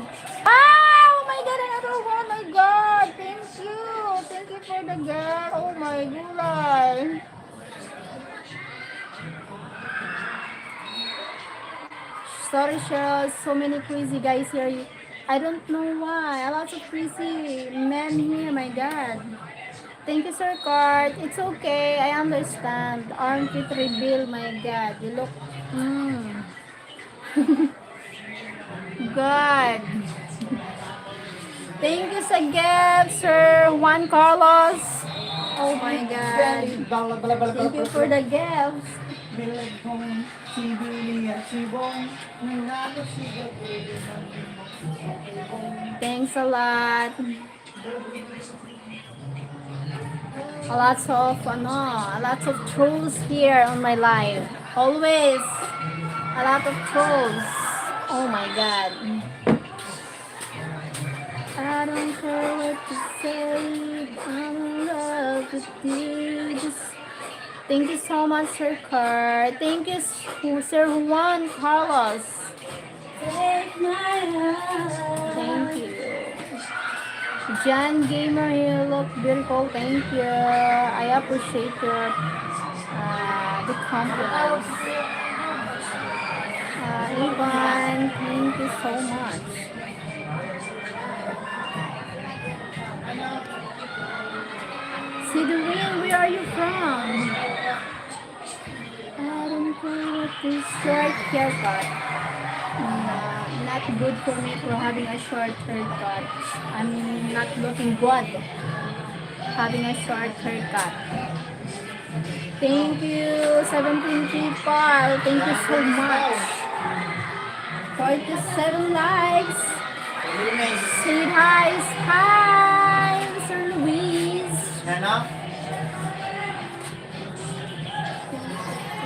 ah, oh my God, another one. Oh my God. Thank you. Thank you for the gift. Oh my God. Sorry, Cheryl. So many crazy guys here. I don't know why. A lot of crazy men here, my God. Thank you, Sir Cart. It's okay. I understand. Armpit reveal, my God. You look... Mm. God. Thank you sa gift, Sir Juan Carlos. Oh my God. Thank you for the gift. Thanks a lot. A lots of, ano, a lots of trolls here on my live. Always a lot of trolls. Oh my God. I don't care what you say. I'm in love with you. Just... Thank you so much, Sir Carl. Thank you, Sir Juan Carlos. Thank you. Jan Gamer, you look beautiful. Thank you. I appreciate your uh, the compliments. Uh, Ivan, thank you so much. Sidorine, where are you from? I don't know what is short haircut. Mm, uh, not good for me for having a short haircut. I'm not looking good having a short haircut. Thank you, seventeen people. Thank you so much. Forty-seven likes. Say hi. Hi, Sir Luis. Ano?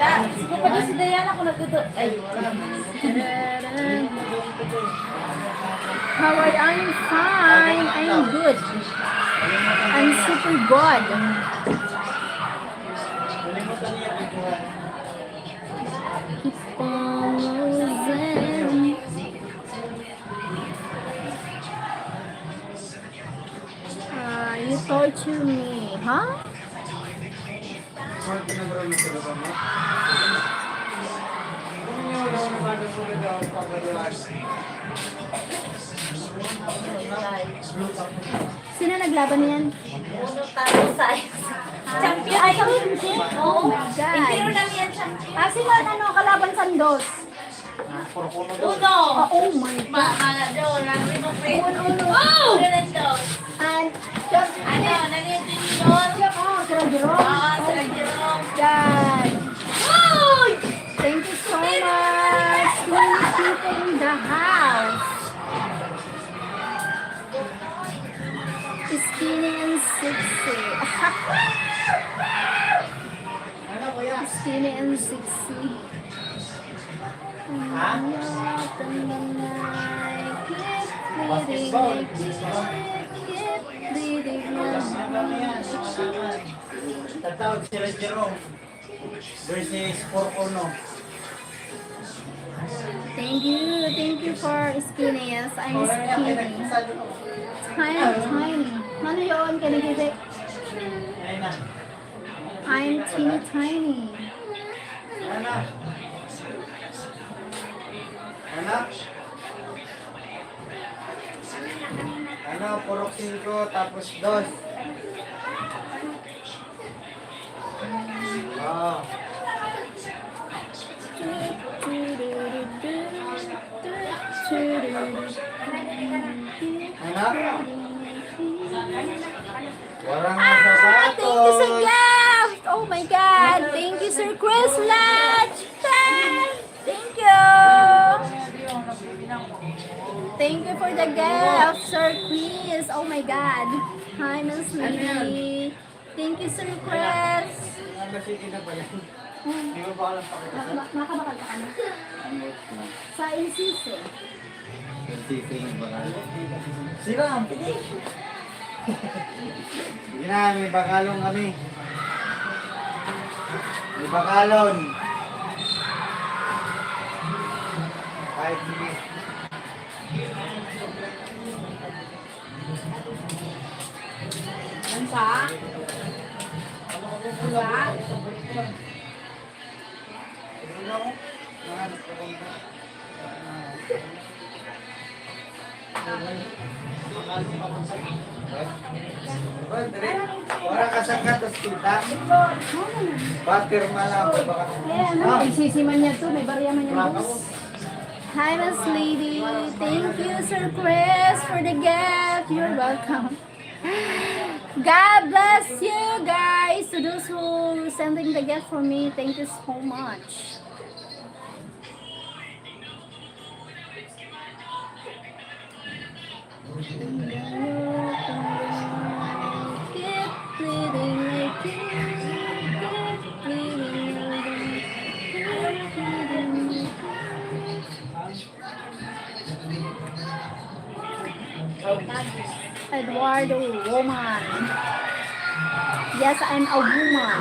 La, gusto ko pa doon si Diana kung nagdudu-, ay. How are you? I'm fine. I'm good. I'm super good. Keep on moving. Uh, you torture me, huh? Sino naglaban niyan? Uno, talo, sais. Champion. Ay, champion. Oh my God. Impero lang yan, champion. Ah, sino ang ano, kalaban sa dos? Uno. Ah, oh my God. Ma, ma, do, lang, ito, friend. Uno, uno. Oh! Ganun to. And, ano, nandito yun? Oh, Sir Jerome. Ah, Sir Jerome. God. Uy! Thank you so much. Twenty people in the house. Skinny and sexy. Skinny and sexy. Ang mga tanda na, keep bleeding, keep, keep bleeding. Tatawag si Red Jerome versus four uno. Thank you, thank you for skinny. Yes, I'm skinny. Tiny, tiny. Ano yun? Can I give it? I'm teeny tiny. Ano? Ano? Ano? Purok singko, tapos dos. Ah. Ano? Warang Ah, thank you sa sapatos. Gift! Oh my God! Thank you, Sir Chris Latch! Thank you! Thank you for the gift, Sir Chris! Oh my God! Hi, Miss Lily! Thank you, Sir Chris! Ano, sige na ba yan? Di ba ba alam pa kita? Ma-, ma-, makabakal ka kami? Ang work na. Sa N C C. N C C yung bakal. Sila, ang pwede. Sige na, may bakalon kami. May bakalon. Kahit sige. Ansa? Ansa? Wala ka sa katas kita. Butter man lang, baka. Eh, ano, N C C man niya to, may barya man niya. Hi, Miss Lady. Thank you, Sir Chris, for the gift. You're welcome. God bless you guys. To those who sending the gift for me, thank you so much. Keep bleeding, I keep, keep bleeding, I keep bleeding. Eduardo, woman. Yes, I'm a woman.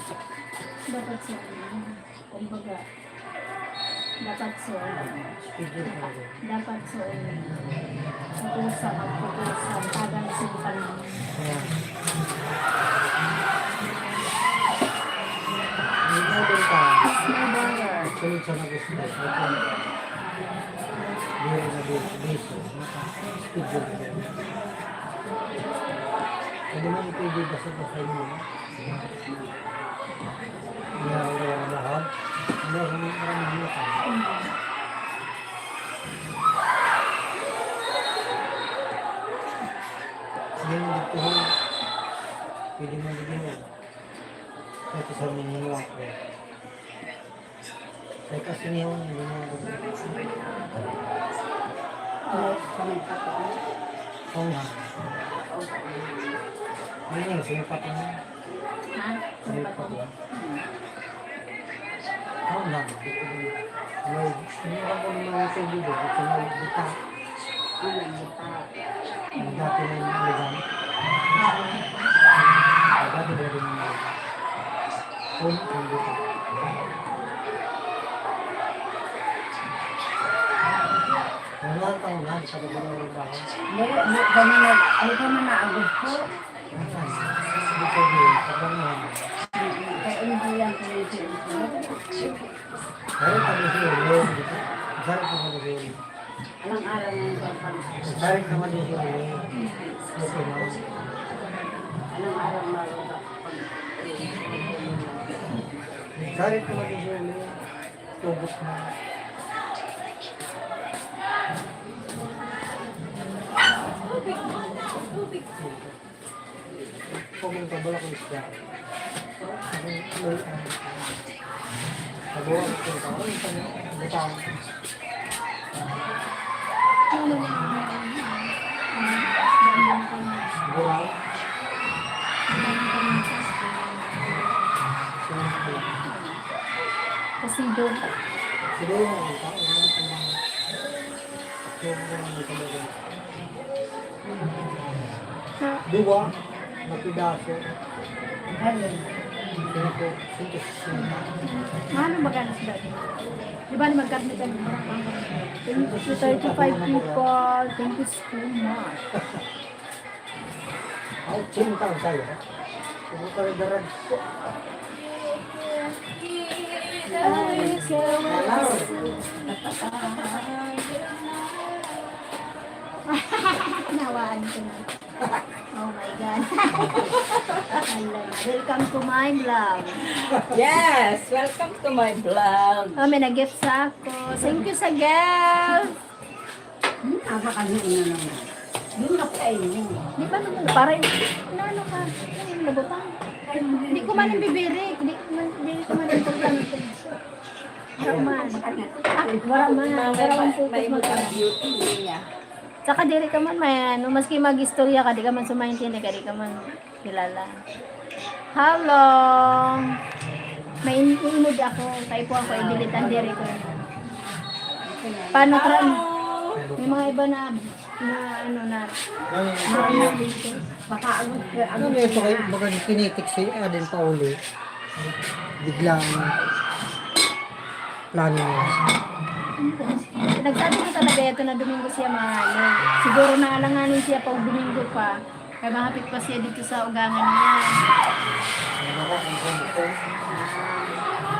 Dapat sa ano, kumbaga, dapat sa Schedule talaga. dapat sa ano, pupusan, magpupusan, tagang simpan. Kaya, hindi mo doon ka Mas may banger. sunod sa nagusto. Ito, diri na diri, diri, naka-schedule ka. Pwede mo ipigil basta-basta yun. Hindi ako wala na lahat. Hindi ako wala na lahat. Ngayon dito, pwede mo dito. Kahit isang minuto ako. Kahit kasi niyo, hindi mo ako. Ano, sa may pato? Oo nga. Ano yun, sinipat mo? Ha? Sa may pato? Oo nga. May, hindi ako ng mga tubig, eh. Ito na yung buta. Ano, yung pato? Ang dati na yung mga lugar. Ang dati na yung mga lugar. Kung ang buta. Wala ang taon na, sa lugar ng lugar. Hindi, hindi pa man nag-, hindi pa man naagos po. Ano? Ibig sabihin, sa panahon. Kaya hindi yan po yung sinasabi. Dahil kami si Ulo, di ba? Dahil kami si Ulo. Anong araw ng pagpang-, Dahil kami si Ulo. Ito na. anong araw ng pag- Dahil kami si Ulo. Tubos na. Kung ang tabala ko isda. Tabuan ko ito. Ano ito? Butang. Buraw. Kasi doon. Siguro nga ito. Wala ko lang. Siguro nga ito. Duwa na pidaso. Ano? Singko, singko sisenta. Ano magkano sila? Di ba na magkano sila? Thank you, thirty-five people. Thank you so much. Ay, sino tao sa'yo? Sino ka nagdarag? Nawaan ko na. Oh my God. Hello. Welcome to my vlog. Yes! Welcome to my vlog. Oh, may nag-gift sa ako. Thank you sa gift. Hmm, aba ka nung una naman. Yung nakain mo. Di ba naman, parang, inaano ka? Ano yung nabutang? Hindi ko man yung bibirik. Hindi ko man, hindi ko man importante. Wala man. Ah, wala man. Wala man focus May mag- mga beauty niya. Saka diri ka man, may ano, maski mag-istorya ka, di ka man sumaintindihan ka, di ka man kilala. Hello! May in- inod ako, kaipuhan ko, idilitan diri ko. Paano tra- May mga iba na, na ano na, Makaagod ka. Ano yung pag- baga kinitik si Aden Pauli? Biglang plano niya. Nagsabi ko talaga ito na Domingo siya mahalin. Siguro na alanganin siya pag Domingo pa. Kaya mahapit pa siya dito sa ugangan niya.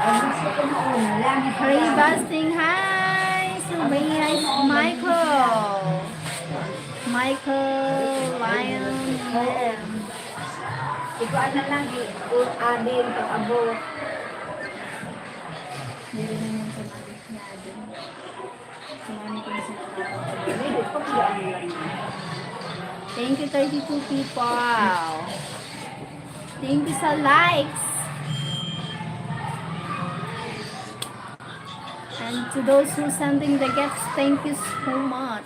Ang gusto ko noon lang. Ray Basting, hi! Sumay, hi, Michael! Michael Lion Lam. Ikaw na lang, i-, adin, pag-abot. Hindi rin naman sa mga niya din. Sa mga nito na sila. Hindi, pag-abot lang. Thank you, thirty-two people. Thank you sa likes. And to those who sending the gifts, thank you so much.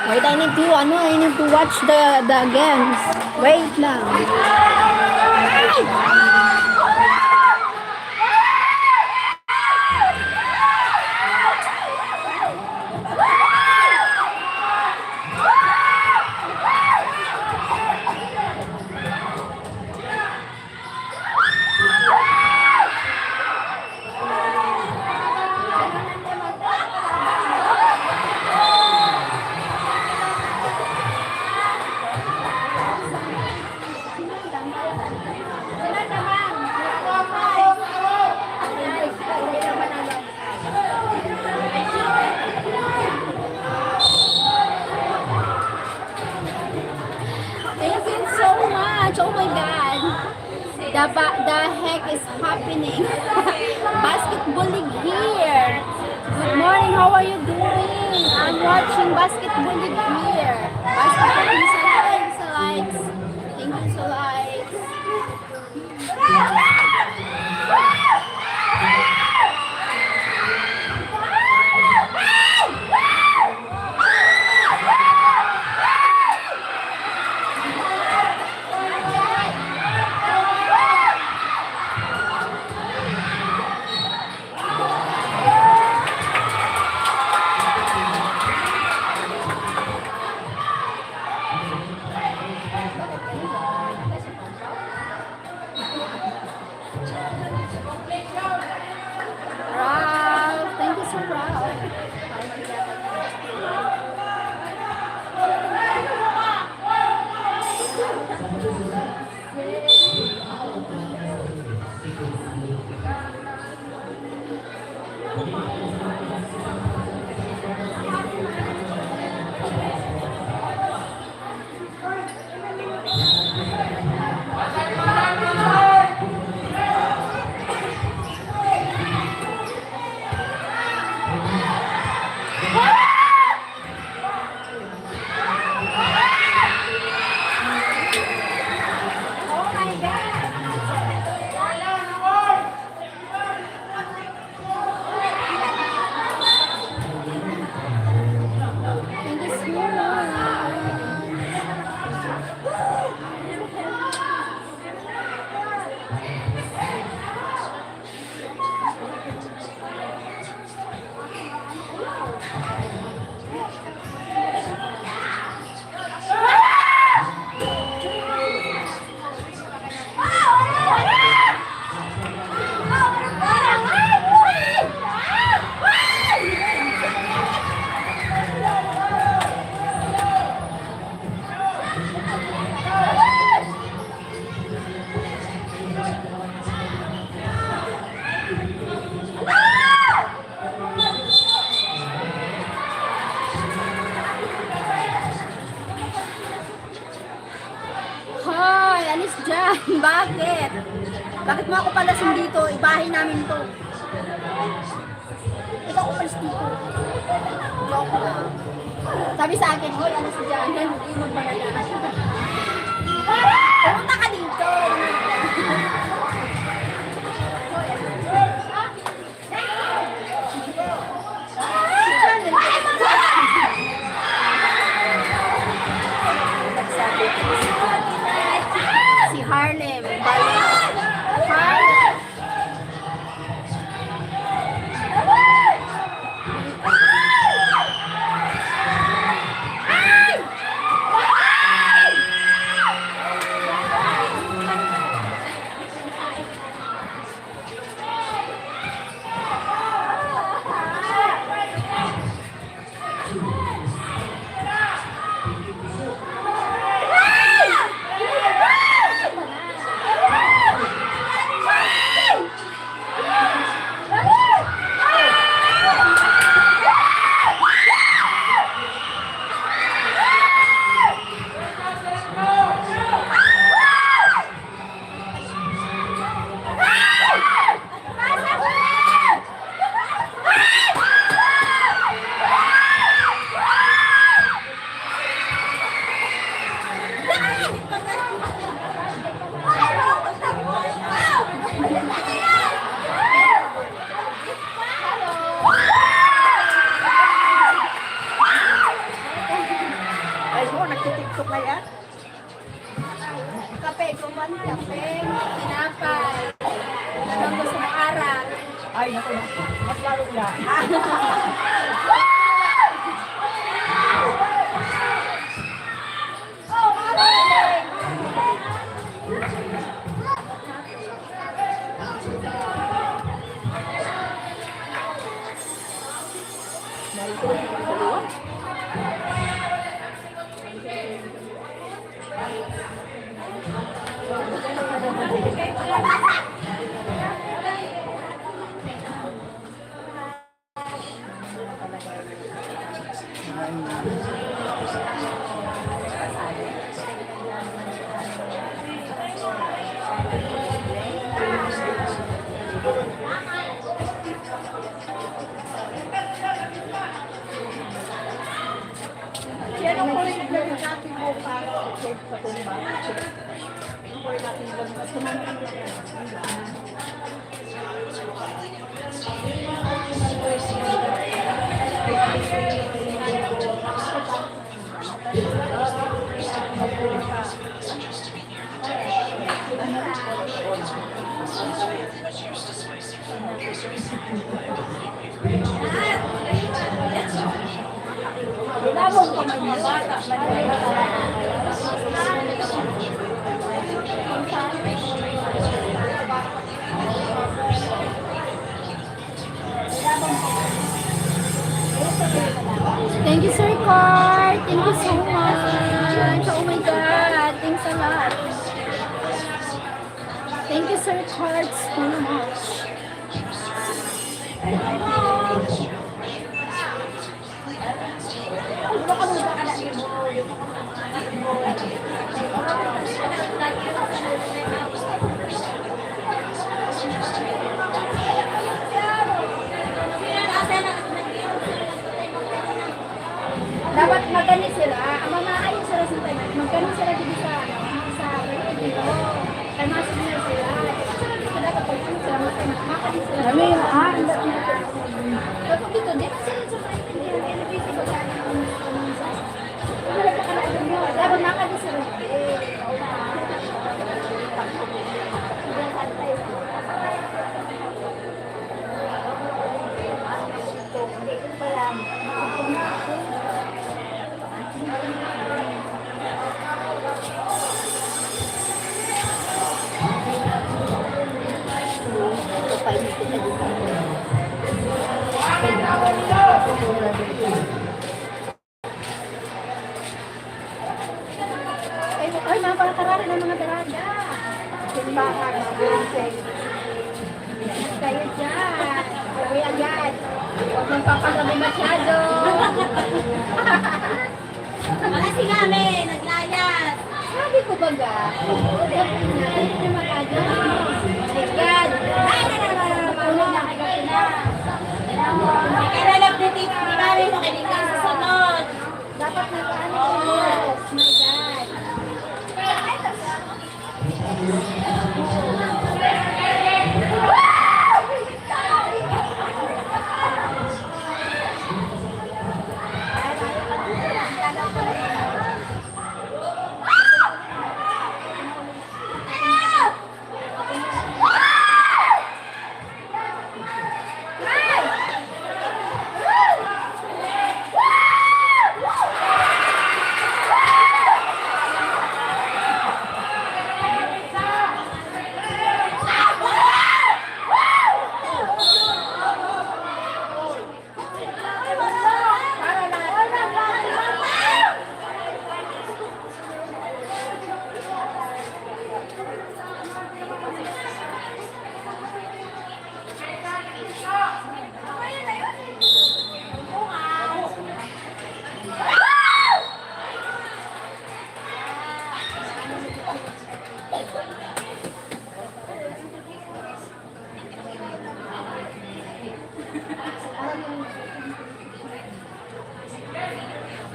Wait, I need to, ano, I need to watch the, the games. Wait lang. Thank you so much. Oh my God. The, ba- the heck is happening? Basketball League here. Good morning. How are you doing? I'm watching Basketball League here. Basketball League sa likes. Thank you sa likes. Diyan, bakit? Bakit mo ako palasin dito? Ibahay namin to. Ikaw umalis dito. Joke lang. Sabi sa akin, "Hoy, ano si Jan? Yan, hindi magmaganda." Pumunta ka dito. Si Harlem. Harlem. Ay, ho, nagtitiktok na yan. Kape, kuman, kape, tinapay. Anong gusto mo, aral? Ay, naku, naku. Mas lalo ko yan. Thank you, Sir Card. Thank you so much. Oh my God. Thanks a lot. Thank you, Sir Card, so much. Dapat magani sila, ang mga ayos sila sa internet, magani sila dito sa, ano, sa radio. Kaya mas sila sila. Dapat pag ano sila, mas makani sila. Ano yun? Ah, ang dati na. Dapat dito, di ba sila sa maintindihan? Kaya nag-isip ako, ano, ano, ano, dapat makani sila. Ay, ay, mga palakarari ng mga daraga. Simbahan, mga bonsai. Kayo dyan. Sabi agad. Huwag mong papagabi masyado. Kasi nga, may naglayas. Sabi Kumbaga, dapat na, hindi na mag-adjust. Yan. Ay, na, na, na, na, na, na. Kaya na lang, dito, mami, makinig ka sa sunod. Dapat na, ano, yes, my God.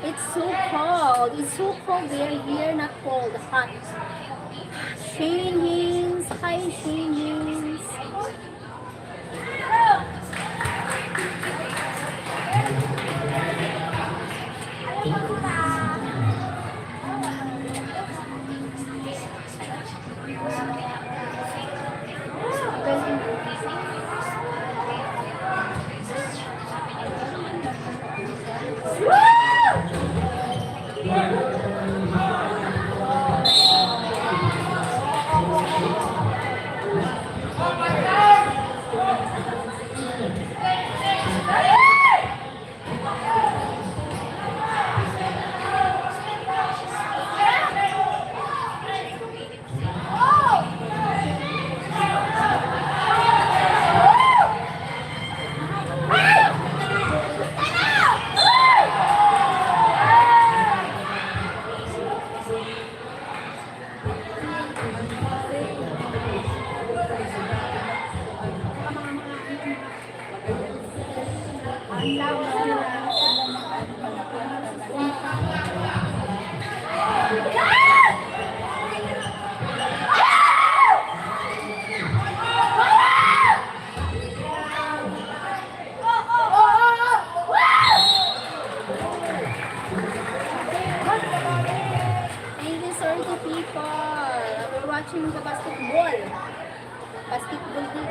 It's so cold. It's so cold. They're here, not cold, hot. Shane Haynes. Hi, Shane Haynes. Thank you, Sorty people. We're watching the basketball. Basketball din.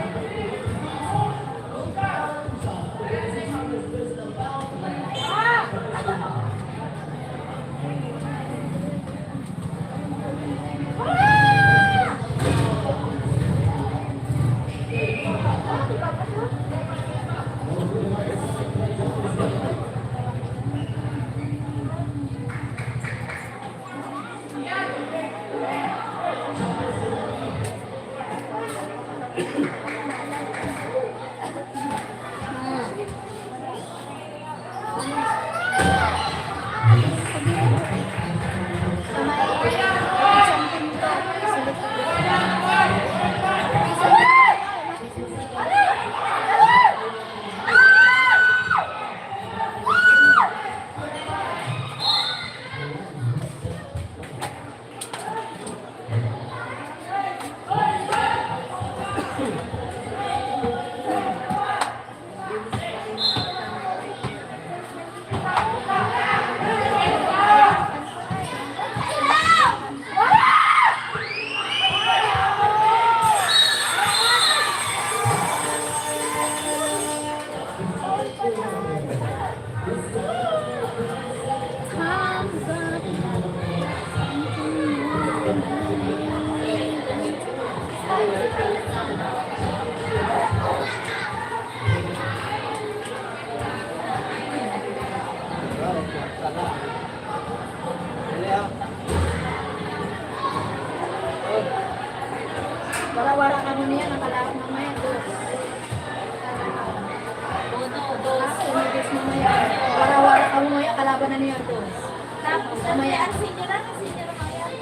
Wara-wara kamo niya, nakalahok na may dos. Wara-wara kamo niya, kalaban na niya dos. Tapos, mamaya, ang senior na, ang senior na yan.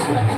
Thank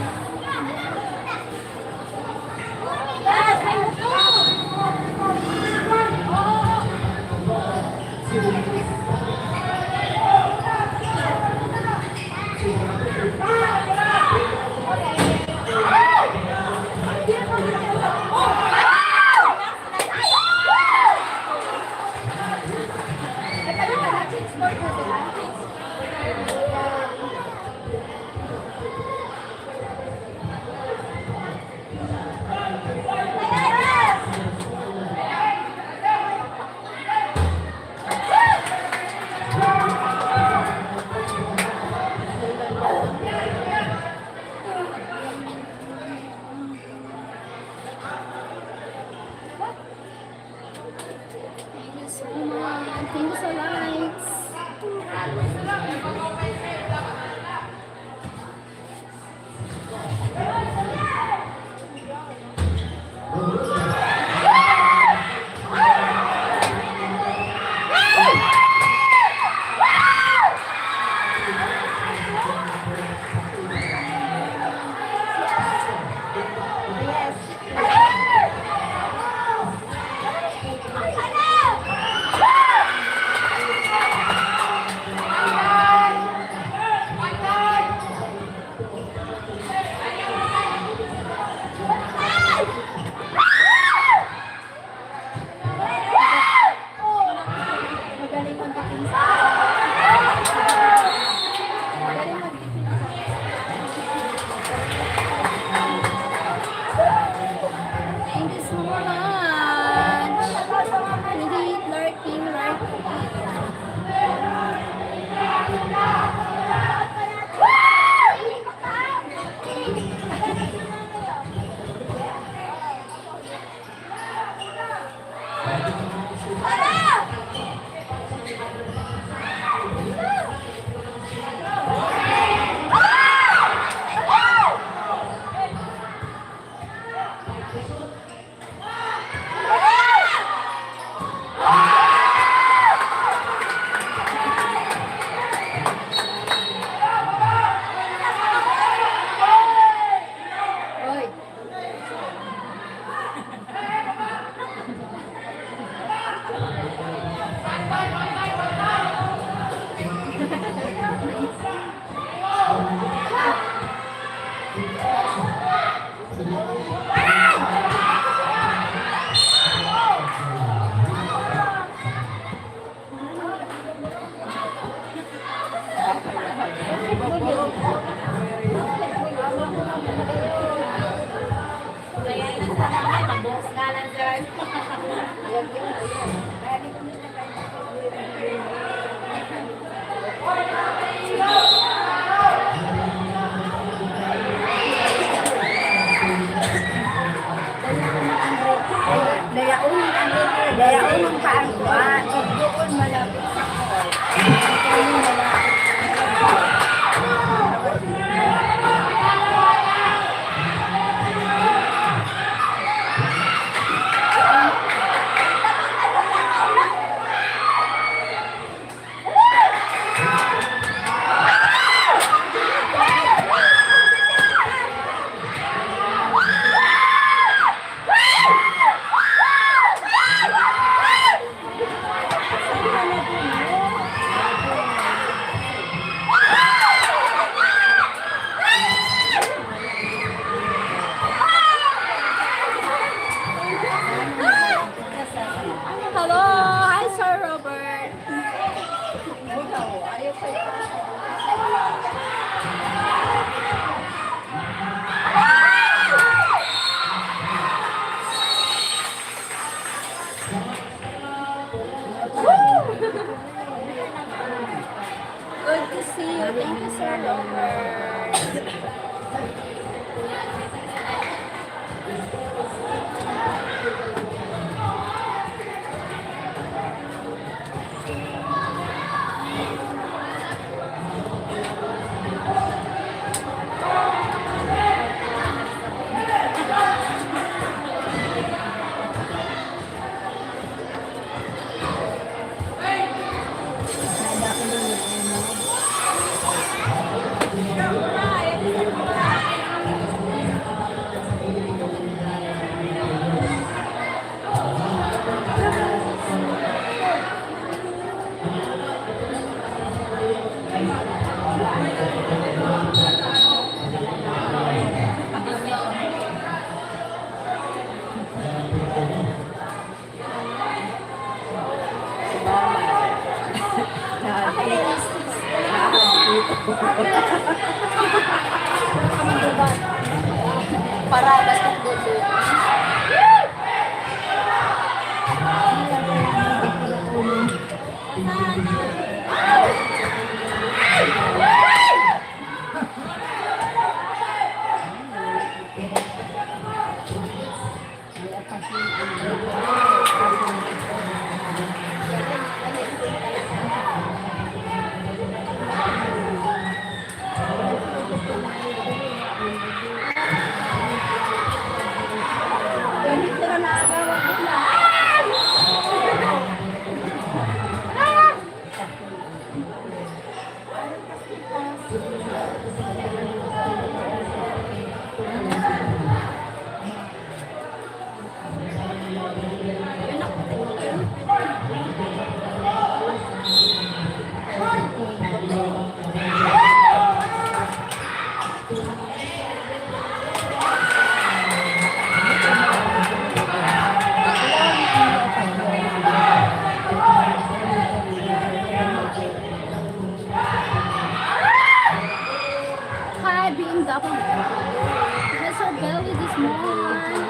you so much. Thank you so much. Magaling magdefensa. Magaling magdefensa. Thank you so much. Hindi, Lord King, Lord King. Dayaon ang ano, dayaon ang paan ko, ah, doon malapit sa call. Hello! Hi, Sir Robert! Good to see you. Thank you, Sir Robert. Para basketball doon. Hi, B M W. There's so belly this morning.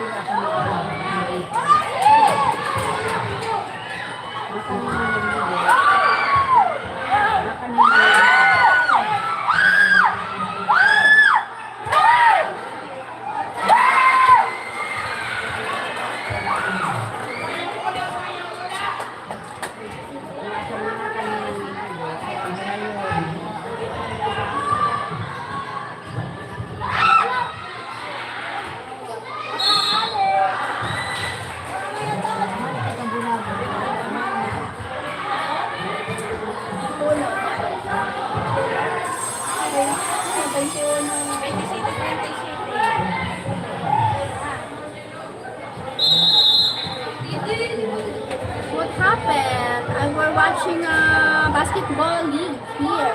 What happened? I were watching a basketball league here.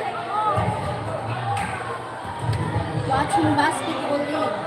Watching basketball league.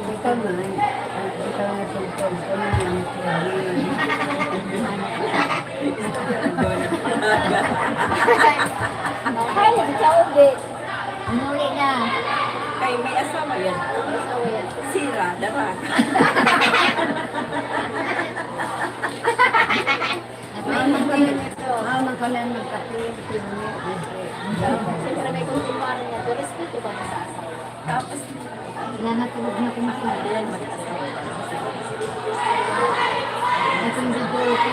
Ito man, ito na cellphone ko na lang. Ay, nagsaogi. Umuwi na. Kay may asawa yan. May asawa yan. Sira, dara. Mama kami, mama kami ang nagkapit. Siyempre, may kumare niya. Pero respeto ba sa asawa? Tapos, wala na, tulog na kung sino. Ayan, mag-asawa. Ito yung video ko.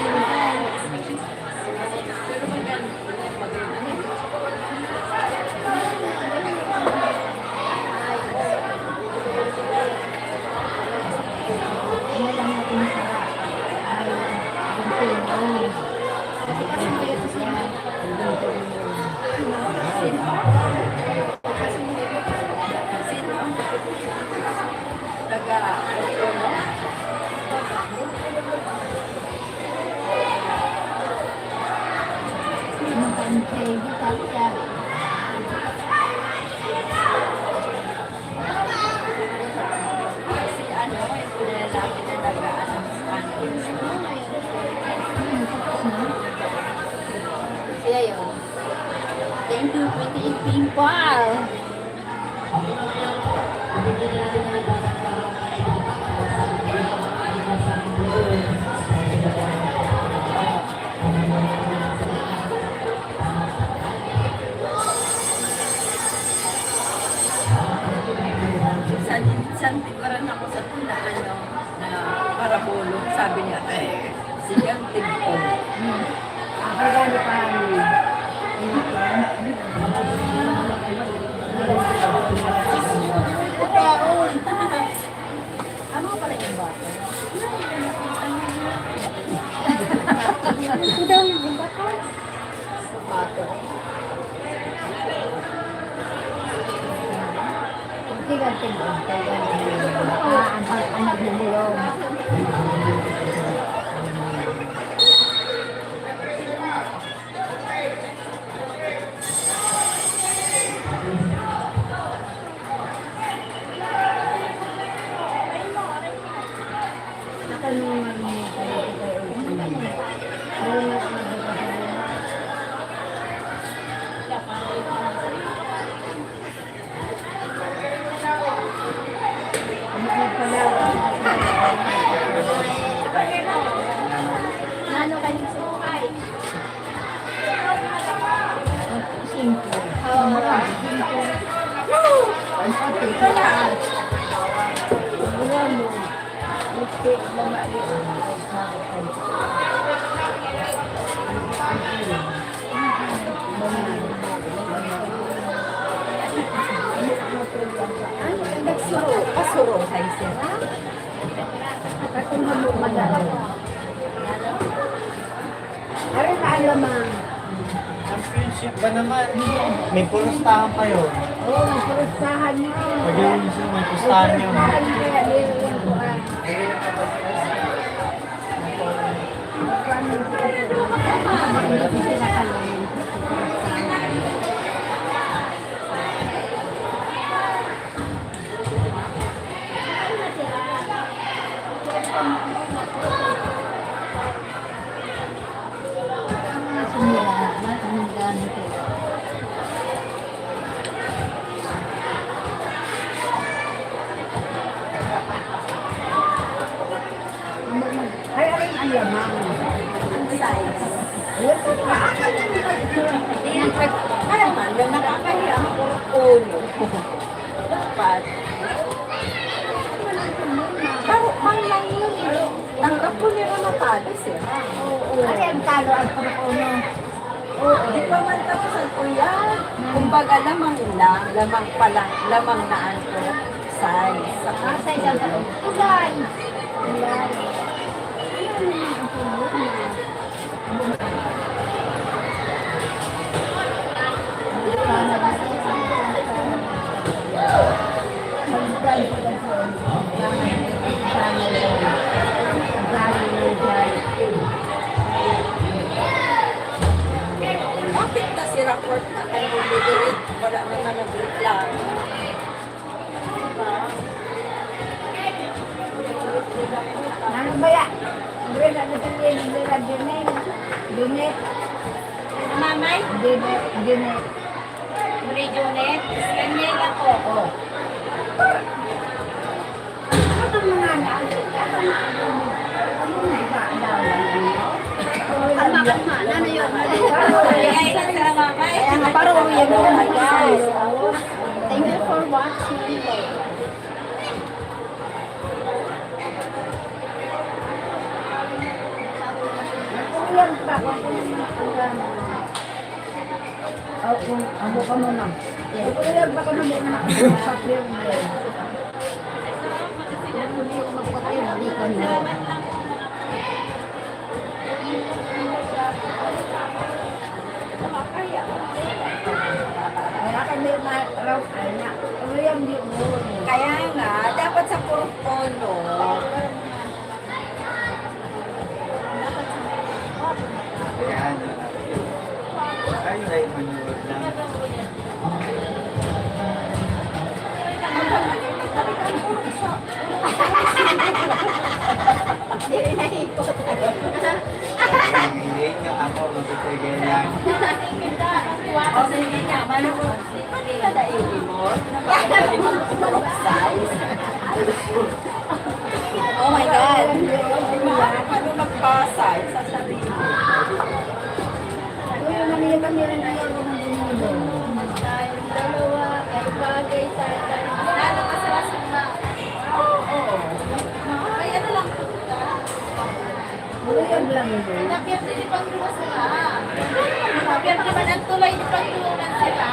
Siya yun. Thank you, pretty people. Tiguran ako sa tindahan, no, na parabolo. Sabi niya, "Eh, sige ang tig-o." Hmm. Ako gani pa, ano, ano pala yung bata? Ito daw yung bata. Sapatos. Kunti lang tingog, kaya ang, ang, ang nagbubulong. Nano kayo sa buhay? Singko. Oo. Singko. Ang pati, kaya, wala mo. Gusto, mama, yun. Ay, nagsuro, pasuro, hay sila. Katong mo madala. Aray, kaalamang. Championship ba naman? May purustahan kayo. Oo, may purustahan niyo. Pag yung gusto, may pustahan niyo. Purustahan niyo, yan, yan, kuha. Ay, ay, ay, yamang. Ang size. Ayun, sa taas. Ayan, pag, kaya man, yung nakakahiya ang puro ulo. Dapat. Pero, man lang yun, eh. Tanggap ko nila natalo sila. Oo. Kasi ang talo, ang puro ulo. Oo, di pa man tapos ang kuya. Kumbaga, lamang lang, lamang pala, lamang na ang size sa size ang ulan. Ulan. Bakit kasi report na ang delivery? Wala naman nagreklamo. Ano ba yan? Ano ba yan? Ano ba yan? Ano ba yan? Mamay? Junet, Junet. Marie Junet? Daniela po. Oh. Kalma, kalma. Ano yun? Kaya nga, parang uwi mo na, guys. Thank you for watching. Ang ulam pa, kung ano yung mga ulam. Oo, amo ka mo, ma'am. Ang ulam pa, kung ano yung mga ulam. Kaya kami ma-, raw, ay, na, ulam yun. Kaya nga, dapat sa puro pono. Ayan. Ay, ay, manuwag lang. Hindi na ikot. Hindi nyo ako magpipigil yan. O, sige nga, mano ko. Pati na daig mo. Napakagaling mo. Size. Oh my God. Paano magpa-size sa sarili? Uy, mali kami rin, ayaw ko ng ginagawa. Tayong dalawa ay bagay sa akin. Lalo ka sa sumba. Pinapirdi ni Panginoon sila. Pinapirdi man ang tulay ni Panginoon sila.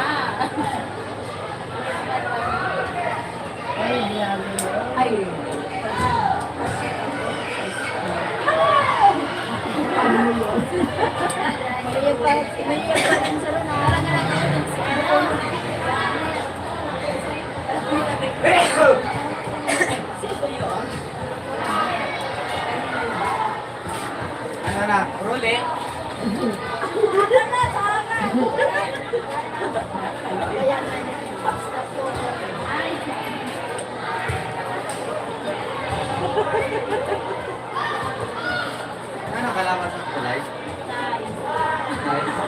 Ay, grabe. Ay. Mali pa, mali pa ang sarong, ah. Ano na? Ruli? Ano kalaban sa kulay? Size. Size.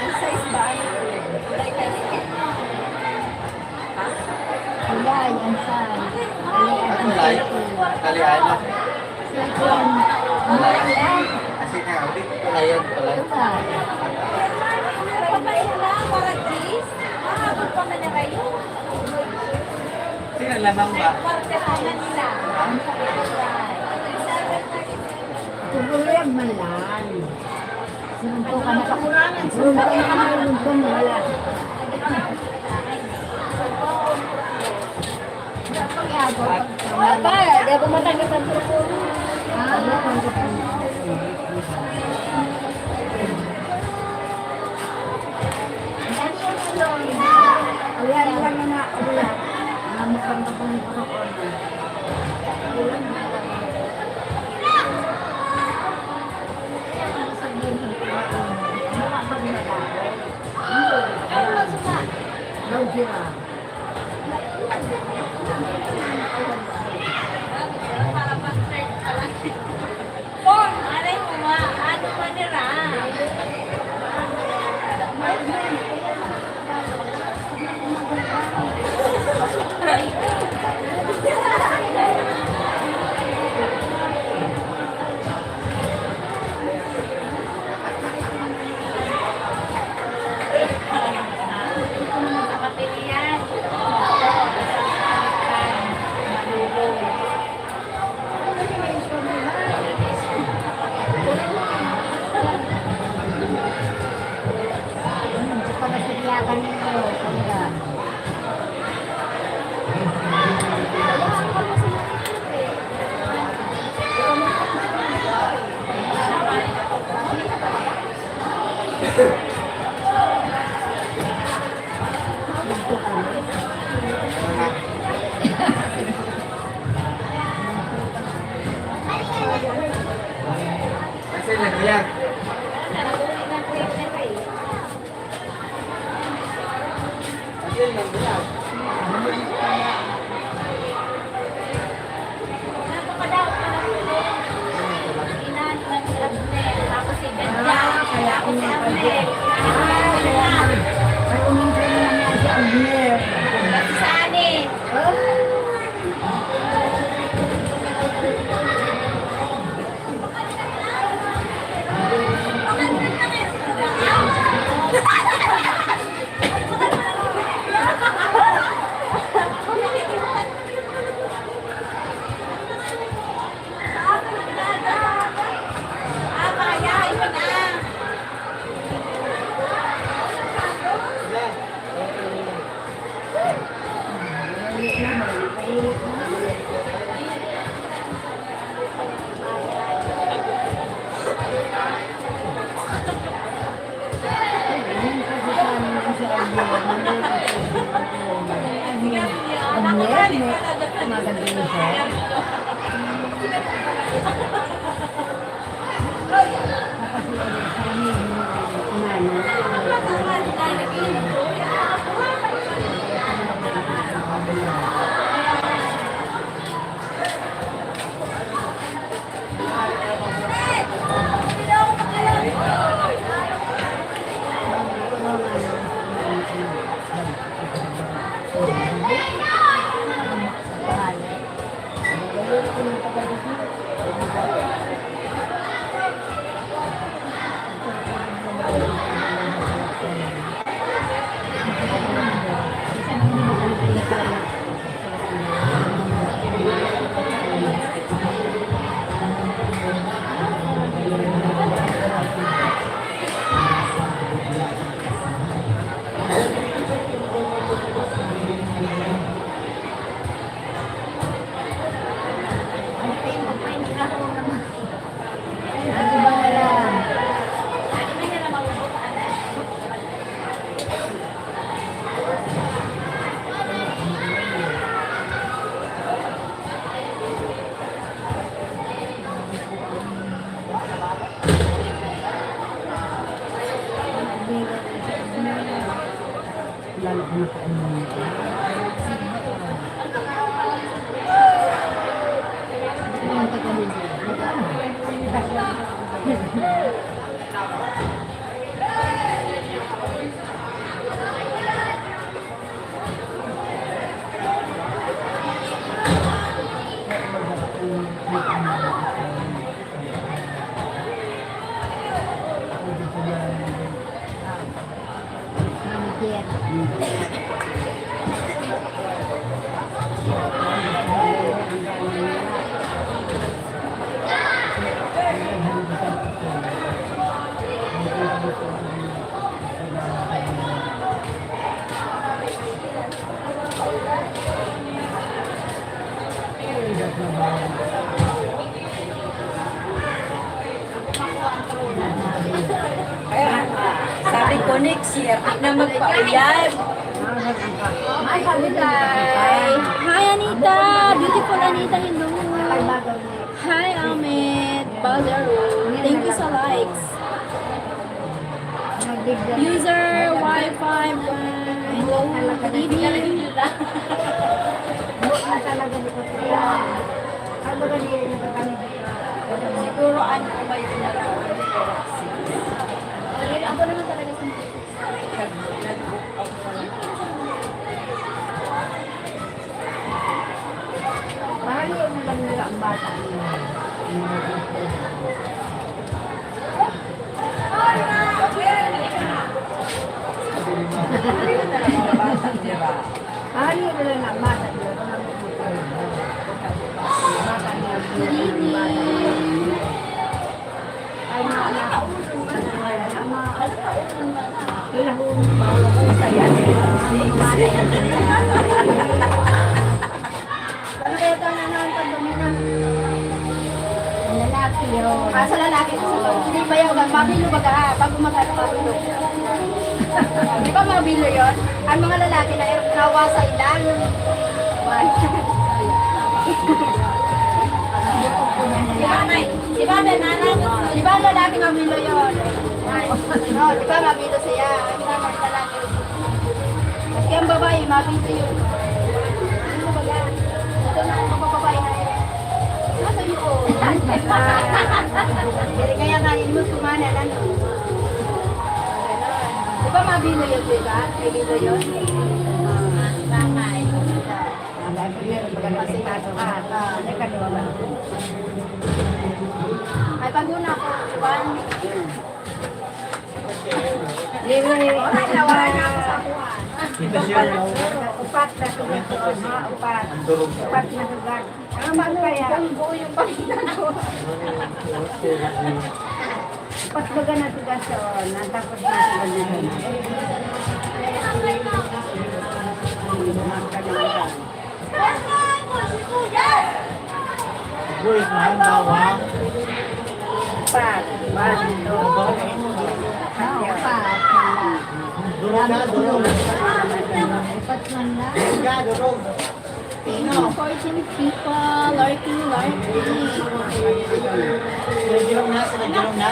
Ang size ba? Ano yun? Kulay, ang size. Kulay, ang size. Ang kulay? Talian. Second. Kulay. Kasi nga, ulit, kulay yan, kulay. Kulay. Sino lamang ba? Kwartiranan nila. Ha? Ang kulay ang malan. Sumugpo ka na pa. Sumugpo ka na, sumugpo na, wala. Apa, di ako matanggal ang sumugpo. Ah, matanggal ang sumugpo. Ayan, ayan na nga, ayan. Ah, magpangkapang ako. Pon, aray mo nga, ano man nira? Kasi nagbiyak. Kasi nagbiyak. Tapos si Ganda, tapos si Abner. Ah, kaya nga, kaya nga si Abner. Tapos si Sani. Ah. Lalo ko na po ang mga. Sabi ko, next year, di na magpauyab. Hi, Anita! Beautiful Anita, hello! Hi, Amit! Balero! Thank you sa likes! User Wi-Fi, hello, good evening! Siguro, ano, may na lang, ano, ako naman talaga sa nag-, nag-book out na lang. Pahaluan mo lang nila ang bata. Pahaluan mo lang ang bata. Good evening. Ano kaya ito ang ano, ang pagdumi na? Ang lalaki yun. Ah, sa lalaki. Hindi ba yung mabilo baga? Bago mag-ano, mabilo. Di ba mabilo yun? Ang mga lalaki na nawasa ilang. Di ba, may, di ba, may nanay? Di ba, ang lalaki mabilo yun? No, di ba, mabilo siya? Ang mga lalaki. Maski ang babae, mabinti yun. Ano ba yan? Ito na ang mga babae na yun. Ano yun? Dili kaya nga yun yung kumanan, ano? Di ba mabilo yun, di ba? May bilo yun? Ah, bakay. Kasi, ah, ah, may kaliwa ba? Ay, pag-una ko, di ba? Libre. Ay, nawala na ako sa buwan. Upat na sugat, ha? Upat. Upat na sugat. Tama na kaya? Ang buo yung pamilya ko. Upat baga na sugat, oh, natapos na sugat na sugat. Boys, mahal na, wa? Upat. One, two, three. Ah, upat. Durog na, durog. Upat man lang. Durog na, durog. Pino. Unfortunate people, lurking, lurking. Sila Jerome na, sila Jerome na.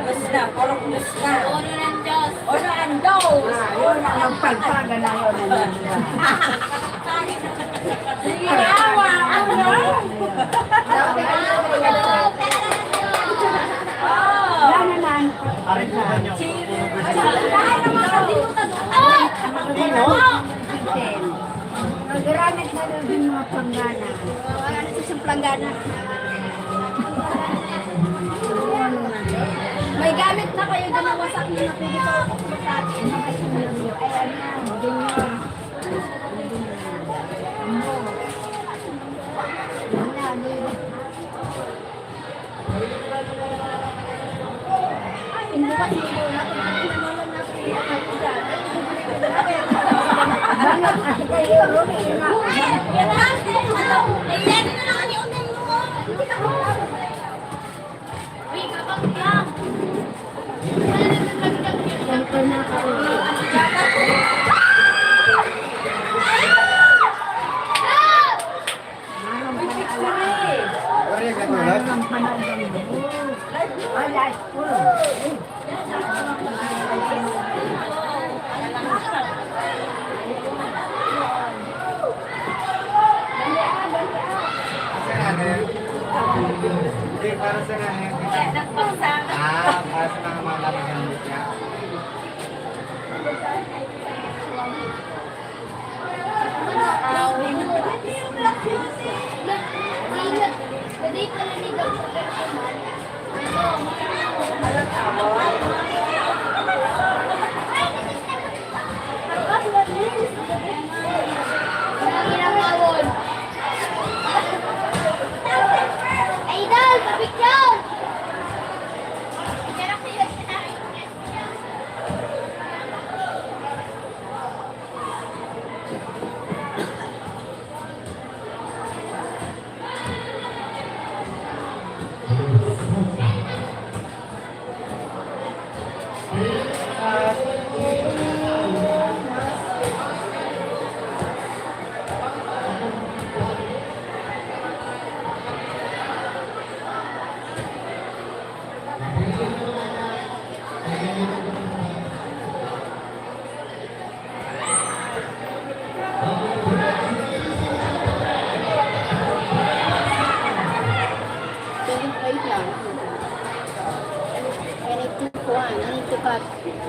Dos na, purok dos na. Uno ng Diyos. Uno ang dos. Ah, yun ang magpagpaga na yun. Sige, awa, ano? Wala naman. Ay, naman, hindi ko tag-, ah! Magagamit na daw din mga planggana. Wala na sa siyang planggana. May gamit na kayo dyan na wasak na pwede pa ako sa akin. Ay, ano, ganyan. Wala, di ba? Ang panahon mo. Ay, ay. Sir, ano yan? Hindi, para sa nanay. Ah, para sa mga malaman niya. Idol, papicture! Wait lang. I need to kuhan. I need to cut.